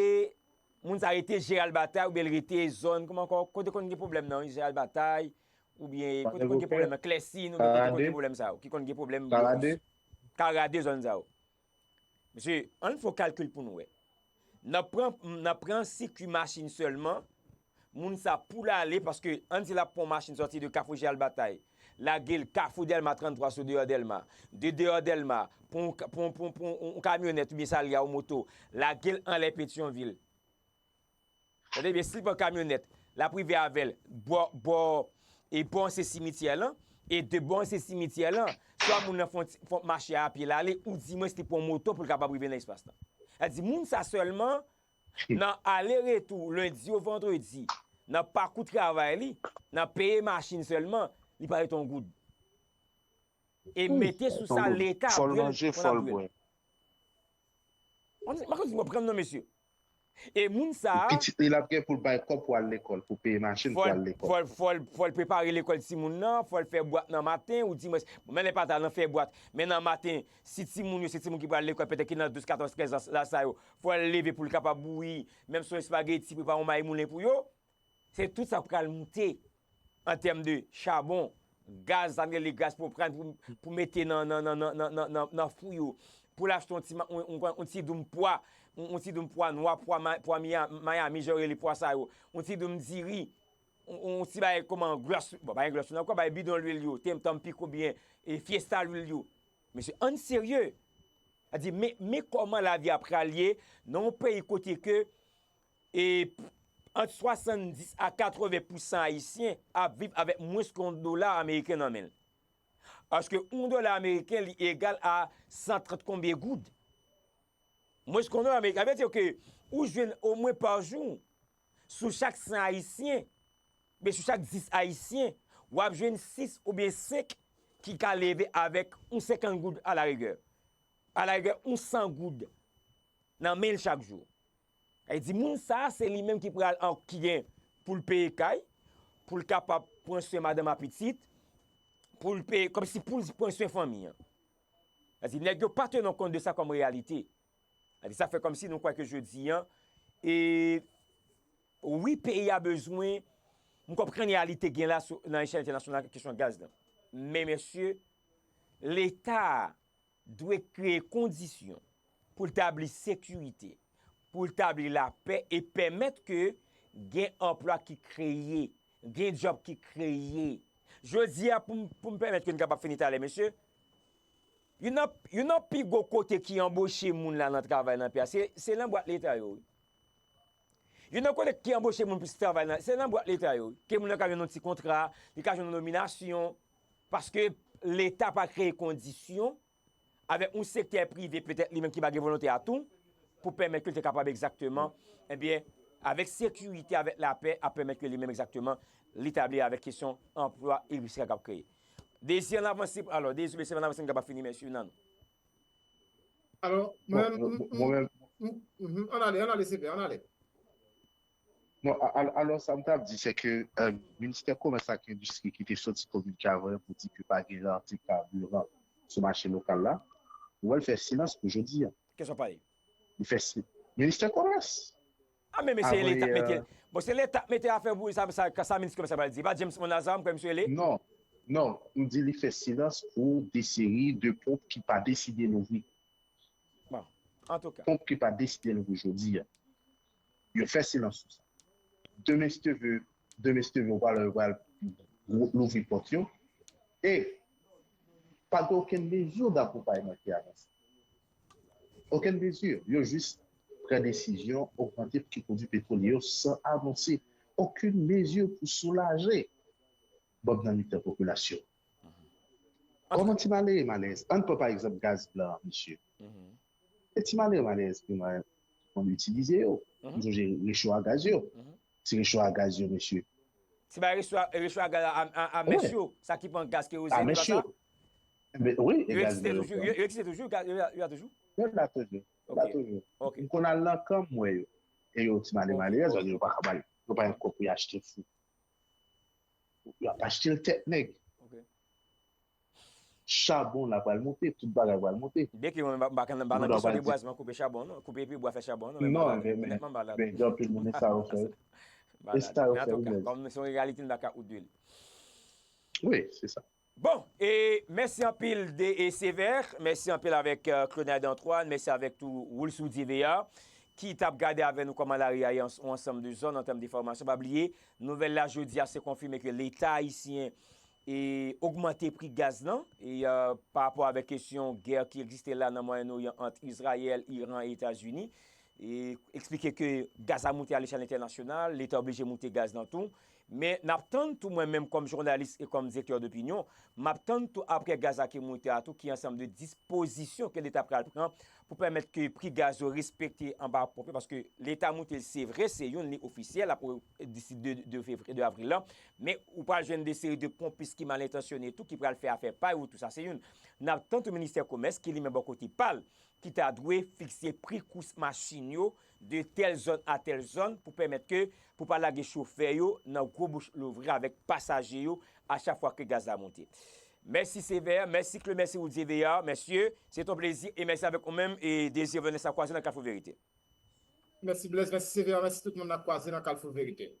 moun sa rete Jeral Batay, oubyen l rete zòn, kòman ankò, kote konn gen pwoblèm nan, wi, Jeral Batay, oubyen kote konn gen pwoblèm nan, Klèsin, oubyen kote konn gen pwoblèm sa yo, ki konn gen pwoblèm biwo. Karade, zòn sa yo. Mesye, ann fè yon kalkil pou nou wè. Nan pran, nan pran sikiy machin sèlman, moun sa pou l ale, paske ann di l ap pran yon machin sòti de Kafou Jeral Batay, lage l Kafou Dèlma tranntwa sou deyò Dèlma, de deyò Dèlma, pran yon, pran, pran, pran yon, yon kamyonèt oubyen sa l ye a, yon moto, lage l anlè Petyonvil. Tande byen, si l pran kamyonèt, l ap rive avè l bò, bò, e bò ansyen simityè lan, e de bò ansyen simityè lan, swa moun nan fon, fon mache a pye l ale, ou di mwens li pran moto pou l kapab rive nan espas lan. Sa di moun sa sèlman, nan ale retou, lendi o vandredi, nan pakou travay li, nan peye machin sèlman, li pa rete yon goud. E mete sou sa, Leta ap bwè l pandan dwe l. Mwen, mwen konn di mwen pran non, mesye. E moun sa a, pitit li l ap gen pou l bay kòb pou al lekòl, pou peye machin pou al lekòl. Fò l, fò l, fò l prepare lekòl timoun nan, fò l fè bwat nan maten, ou di mwen, bon, men lè pa ta nan fè bwat, men nan maten, si timoun yo, se timoun ki pral lekòl, petèt ki nan douz, katòz, trèz an, laj sa yo, fò l leve pou l kapab bouyi, menm si yon espageti, prepare yon may moulen pou yo. Se tout sa k pral moute an tèm de chabon, gaz, sa m rele gaz pwopàn pou, pou mete nan, nan, nan fou yo. Pou l achte yon ti ma-, yon, yon, yon ti doum pwa, yon, yon ti doum pwa nwa, pwa ma-, pwa Miya-, Miami, jan yo rele pwa sa yo. Yon ti doum diri, yon, yon ti bagay kòman glòs, bon, pa gen glòs nan kò, bay bidon lwil yo, Tim Tam Peak oubyen, e, Fiesta lwil yo. Mesye, ann serye. Sa di, men, men kòman lavi a pral ye nan yon peyi kote ke e ant swasanndis a katreven pousan Ayisyen ap viv avèk mwens ke yon dola ameriken nan men l. Paske yon dola ameriken, li egal a san trant konbyen goud. Mwens ke yon dola ameriken, sa vle di ke ou jwenn omwen pa jou, sou chak san Ayisyen, men sou chak dis Ayisyen, w ap jwenn sis oubyen senk ki ka leve avèk yon senkant goud alarigè. Alarigè, yon san goud nan men l chak jou. Sa vle di, moun sa a, se li menm ki pral an, ki gen pou l peye kay, pou l kapab pran swen madanm ak pitit, pou l peye, kòmsi pou l pran swen fanmi an. Sa vle di, nèg yo pa teni kont de sa kòm reyalite. Sa vle di, sa fè kòmsi nou kwè ke jodi an, e, wi, peyi a bezwen, m konprann reyalite gen la sou, nan echèl entènasyonal, kesyon gaz lan. Men, mesye, Leta a dwe kreye kondisyon pou l tabli sekirite, pou l tabli lapè e pèmèt ke gen anplwa ki kreye, gen djòb ki kreye. Jodi a, pou m, pou m pèmèt ke n kapab fini talè, mesye, youn nan, youn nan pi gwo kote ki anboche moun la nan travay nan peyi a, se, se nan bwat leta yo, wi. Youn nan kote ki anboche moun plis travay nan, se nan bwat leta yo, wi. Ke moun nan ka jwenn yon ti kontra, li ka jwenn yon nominasyon, paske leta pa kreye kondisyon avèk yon sektè prive petèt li menm ki pa gen volonte a tou, pou pèmèt ke l te kapab egzakteman, ebyen, avèk sekirite, avèk lapè, ap pèmèt ke li menm egzakteman, li tabli avèk kesyon anplwa e richès k ap kreye. Dezi ann avanse, alò, Dezi, mesye, ann avanse, n kapab fini, mesye, nan nou. Alò, mwen menm, mwen menm, ann ale, ann ale, Sevè, ann ale. Non, alò sa m t ap di, se ke Ministè Komès ak Endistri ki te soti kominike avan yè pou di ke pa gen rante kabiran sou mache lokal la, nou wè l fè silans pou jodi a. Kisa w pale? Li fè silans. Ministè Komès. A men mesye, leta k mete l. Bon, se leta k mete afè pou sa, sa, sa Ministè Komès la pral di. E pa James Monazan, m kwè misye rele? Non, non, m di li fè silans pou de seri de ponp ki pa deside louvri. Bon, antouka. Ponp ki pa deside louvri jodi a, yo fè silans sou sa. Demen si Dye vle, demen si Dye vle, ou pral wè yo pral louvri pòt yo. E pa gen okenn mezi dakonpayman ki anonse. Okenn mezi. Yo jis pran desizyon ogmante pri pwodui petwolye yo san anonse okenn mezi pou soulaje bann nan mitan popilasyon. Kòman ti malere malerèz, ann pran pa egzanp gaz blan an, mesye. E ti malere malerèz ki konn itilize yo. M sonje recho a gaz yo. Ti recho a gaz yo, mesye. Ti bay recho a gaz a mèch yo, sa ki pran gaz kerozin, se pa sa? Wi, e gaz blan yo pran. Yo egziste toujou, yo la toujou? Yo la toujou. Yo la toujou. M konn al nan kan m wè yo. E yo ti malere malerèz, yo pa ka bay, yo pa gen kòb pou y achte fou. Y ap achte l tèt nèg. Chabon la pral monte, tout bagay pral monte. Byen ke mwen m pa nan kesyon debwazman, koupe chabon non, koupe pye bwa fè chabon non, men m pa ladan. Men gen anpil moun e sa yo fè. E sa yo fè wi. Kòm se yon reyalite, m pa ka out de li. Wi, se sa. Bon, e mèsi anpil de e Sever, mèsi anpil avèk Claude Antoine, mèsi avèk tou Woulsou Divea ki t ap gade avè nou kòman lari a ye an yon ansanm de zòn an tèm de fòmasyon. Pa bliye, nouvèl la jodi a se konfime ke Leta ayisyen e ogmante pri gaz lan e pa rapò avèk kesyon gè ki egziste la nan Mwayen Oryan ant Izrayèl, Iran e Etazini. E eksplike ke gaz la moute alechèl entènasyonal, Leta oblije moute gaz lan tou. Men n ap tann tou mwen menm kòm jounalis e kòm direktè dopinyon, m ap tann tou apre gaz la ki moute a tou ki ansanm de dispozisyon ke Leta pral pran pou pèmèt ke pri gaz yo respekte anba ponp yo, paske Leta moute l se vre, se youn li ofisyèl, apre de, de, de fevriye, de avril lan, men ou pral jwenn de seri de ponpis ki malentansyone tou, ki pral fè afè pa yo tou, sa se youn. N ap tann tou Ministè Komès ki li menm bò kote pa l, ki ta dwe fikse pri kous machin yo de tèl zòn a tèl zòn pou pèmèt ke pou pa lage chofè yo nan gwo bouch louvri avèk pasaje yo a chak fwa ke gaz la monte. Mèsi Sever, mèsi Claude, mèsi Woulsou Divea, mesye, se t on plezi e mèsi avèk ou menm e Désir Vanessa Croisé nan Kafou Verite. Mèsi Blaise, mèsi Sever, mèsi tout moun nan Croisé nan Kafou Verite.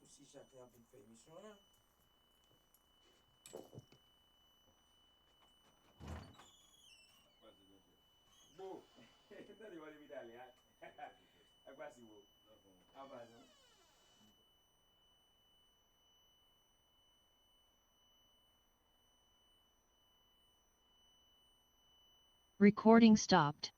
Ou si Jacques ap vin fè emisyon an la. Bon, tande w ale pita ale a. Ak pasi wo. Apa non. Recording stopped.